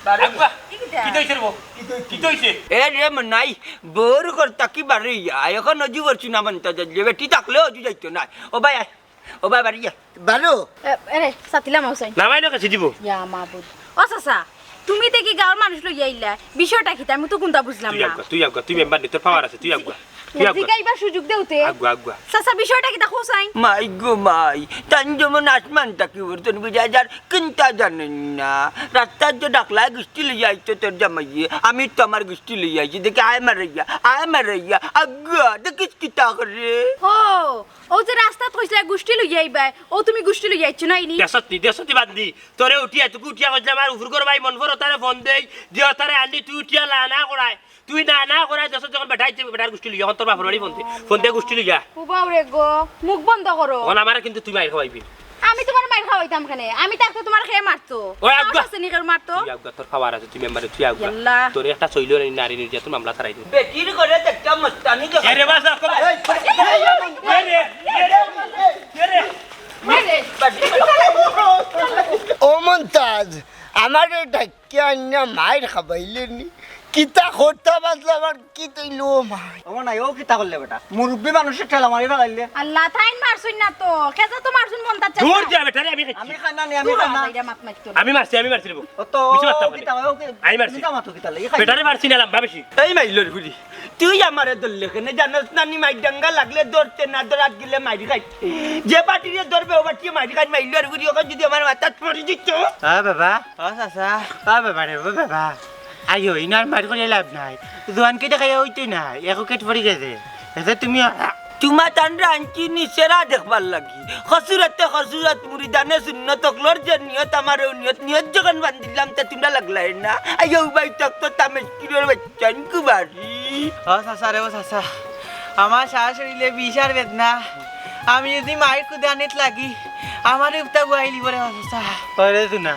বারইয়া। আগুয়া। কি কিতা? কিতা অইছে রে বউ? কিতা অইছে? কিতা অইছে? এ রে মনাই, বউর ঘর থাকি বারইয়া। এখন অজু করছি না মন্তাজ আলী। বেটি থাকলে অজু যাইতো নায়। ও ভাই, আয়। ও ভাই, বারইয়া। বারো। এ, এ রে, সাতিলা মাউসাইন। নামাইলো কাছে দিব। ইয়া মাবুদ। ও চাচা, তুমি দেখি গাঁওর মানুষ লইয়া আইলা। বিষয়টা কিতা? আমি তো কুনতা বুঝলাম তুই না। আগুয়া, তুই আগুয়া, তুই মেম্বার নি, তোর পাওয়ার আছে, তুই আগুয়া। তুই আগুয়া। জিগাইবার সুযোগ দেও তে। Água, Água. চাচা, বিষয়টা কিতা কও চাই? মাই গো মাই, তাইন যেমন আসমান থাকি পড়ছইন, বুঝা যার কুনতা জানইন না। রাস্তাত যে ডাকলা গুষ্টি লইয়া আইছো তোর জামাইয়ে, আমি তো আমার গুষ্টি লইয়া আইছি। দেখি আয় মারইয়া, আয় মারইয়া, আগুয়া, দেখিস কিতা করে। ও, ও যে রাস্তাত কইছলা গুষ্টি লইয়া আইবায়, ও তুমি গুষ্টি লইয়া আইছো না ইনি? দেশত নি, দেশত নি বাদ দি। তোরে উঠিয়া, তুকে উঠিয়া কইছলাম, আমার উফুর ঘর ভাই মন ভর তারে ফোন দেই, যে তারে আনলি তুই উঠিয়া লা না করায়। তুই না না করায় দেশত যখন বেটা আইছে, বেটার গুষ্টি লইয়া, অখন তোর বাপর বাড়ি ফোন দে, ফোন দে গুষ্টি লইয়া। ও বাবা রে গো, মুখ বন্ধ করো। অখন আমারে কিন্তু তুই মাইর খাওয়াইবি। আমি তুমার মাইর খাওয়াইতাম কেনে? আমি থাকতে তুমার কে মারতো? ওই আগুয়া। সাহস আছে নি কেউ মারতো? তুই আগুয়া, তোর পাওয়ার আছে, তুই মেম্বারে, তুই আগুয়া। ইয়াল্লা। তোরে একটা চইল নারী নির্যাতন মামলা ছাড়াই দে। বেটির ঘরে দেখতাম মস্তানি দেখো। এ রে বাস, কম। এই, এই রে, এ রে, এ রে। মারে। ও মন্তাজ, আমারে ডাকিয়া আনিয়া মাইর খাবাইলে নি। কিতা করতা বাজলা আমার কি তৈল মাই? ও না, ও কিতা করলে বেটা? মুরব্বি মানুষর ঠেলা মারি ফালাইলে। আল্লাহ, তাইন মারছইন না তো। খেজা তো মারছইন মন্তাজ চাচা। দূর যা বেটা রে, আমি খাইছি। আমি খাই না নি, আমি দূর খাই না। বাইরে মাত মাতিও না। আমি মারছি, আমি মারছি রে বউ। ও তো মিছা মাত মারো। কিতা, ও কি-, আমি মারছি। মিছা মাতো কিতা লাগে? আমি মারছি না, লাম্বা বেশি। এই মাইলর ফুরি, তুই আমারে ধরলে কেনে? জানোস না নি মাইর ডাঙ্গা লাগলে ধরতে না, ধরাত গেলে মাইর খাই। যে বাটিরে ধরবে, ও বাটিয়ে মাইর খাই, মাইলর ফুরি, ওখান যদি আমার মাথাত পড়ি দিত। হ্যাঁ বাবা। ও চাচা। ও বাবা রে, ও বাবা। আইও, ইনার মার করে লাভ নাই। জোয়ানকে দেখাইয়া অইতই না, একো কেট পড়ি গেছে। এতে তুমি আ- তুমা তানরা আনছি নি সেরা দেখবার লাগি। খসুরতে খসুরত মুরিদানে সুন্নত অকলর যে নিয়ত আমার অউ নিয়ত, নিয়ত যখন বান্ধিলাম তে তুমরা লাগলায় না। আইও ভাই তক তো তামেশকিরর বাচ্চান কুবারি। ও চাচা রে, ও চাচা। আমার শাশুড়িলে বিশার বেদনা। আমি যদি মাইর কুদানিত লাগি, আমারে উক্তা গুয়াইলি বলে ও চাচা। ওরে শুনা,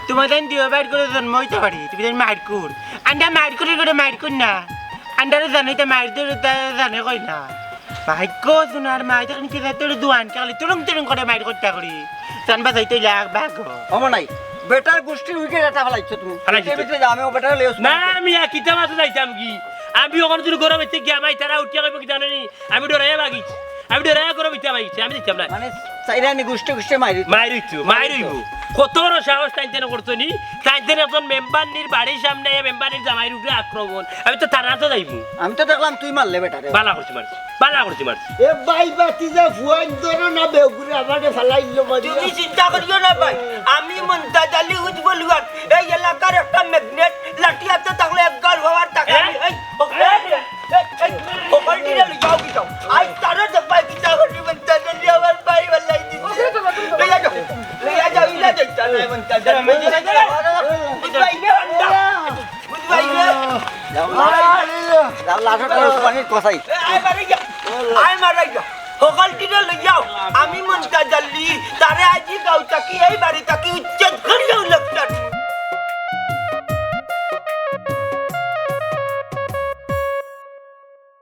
তুমা তাইন দিও বাইর করে জন্ম অইতে পারি, তুমি তাইন মাইর কুর। আন্ডা মাইর কুর করে মাইর কুর না। আন্ডারে জানো ইতা মাইর ধরে তা জানে কই না। ভাগ্য সোনার মাই দেখেন কি জাত তোর দুয়ান কালি তুরুং তুরুং করে মাইর করতা করি। জান বাজাইতে লাগ ভাগ। অমর নাই, বেটার গুষ্টির উইকেট এটা ফালাইছো তুমি। ফালাইছি এর তো। ভিতরে যাও, আমি ও বেটারে লইয়া না, আমি আর কিতা মাঝে যাইতাম কি? আমি ওখানে যদি গরম হইতে গিয়া মাই তারা উঠিয়া কইব কি জানো নি? আমি ডরাইয়া ভাগিছি। আমি ডরাইয়া গরম হইতে ভাগিছি, আমি দিতাম না। মানে, চাইরা নি গুষ্টি গুষ্টি মাইরি। মাইর হইতো, মাইর হইব। কত বড় সাহস তাইন তেনে করছো নি? তাইন তেনে একজন মেম্বার নির বাড়ির সামনে আইয়া মেম্বার নির জামাইর উপরে আক্রমণ। আমি তো থানা তো যাইমু। আমি তো দেখলাম তুই মারলে বেটারে। বালা করছি মারছি, বালা করছি মারছি। এ ভাই বাতি যা ফুয়াইন ধরো না বেগুরে আমারে ফালাইলো মারিয়া। তুমি চিন্তা করিও না ভাই, আমি মন্তাজ আলী উজ্জ্বল হওয়ার এই এলাকার একটা ম্যাগনেট, লাঠি হাতে থাকলে এক গাল হওয়ার থাকে। হ্যাঁ? এই, এই, এই, এই, ওখান দিয়ে লই যাও কি যাও? আই তারে দেখবাই চিন্তা করি মন্তাজ আলী আমার ভাই ভালাই দিছে। লইয়া যাও, লইয়া যাও, ইলা দেখতা নাই মন্তাজ আলী। বুঝবাই নে, আন্ডা। বুঝবাই নে? যাও, লাঠি করে উসমানির কসাই। এ, আয় মারাই যা, আয় মারাই যা। হকালটিরে লই যাও। আমি মন্তাজ আলী, তারে আজি গাঁও থাকি, এই বাড়ি থাকি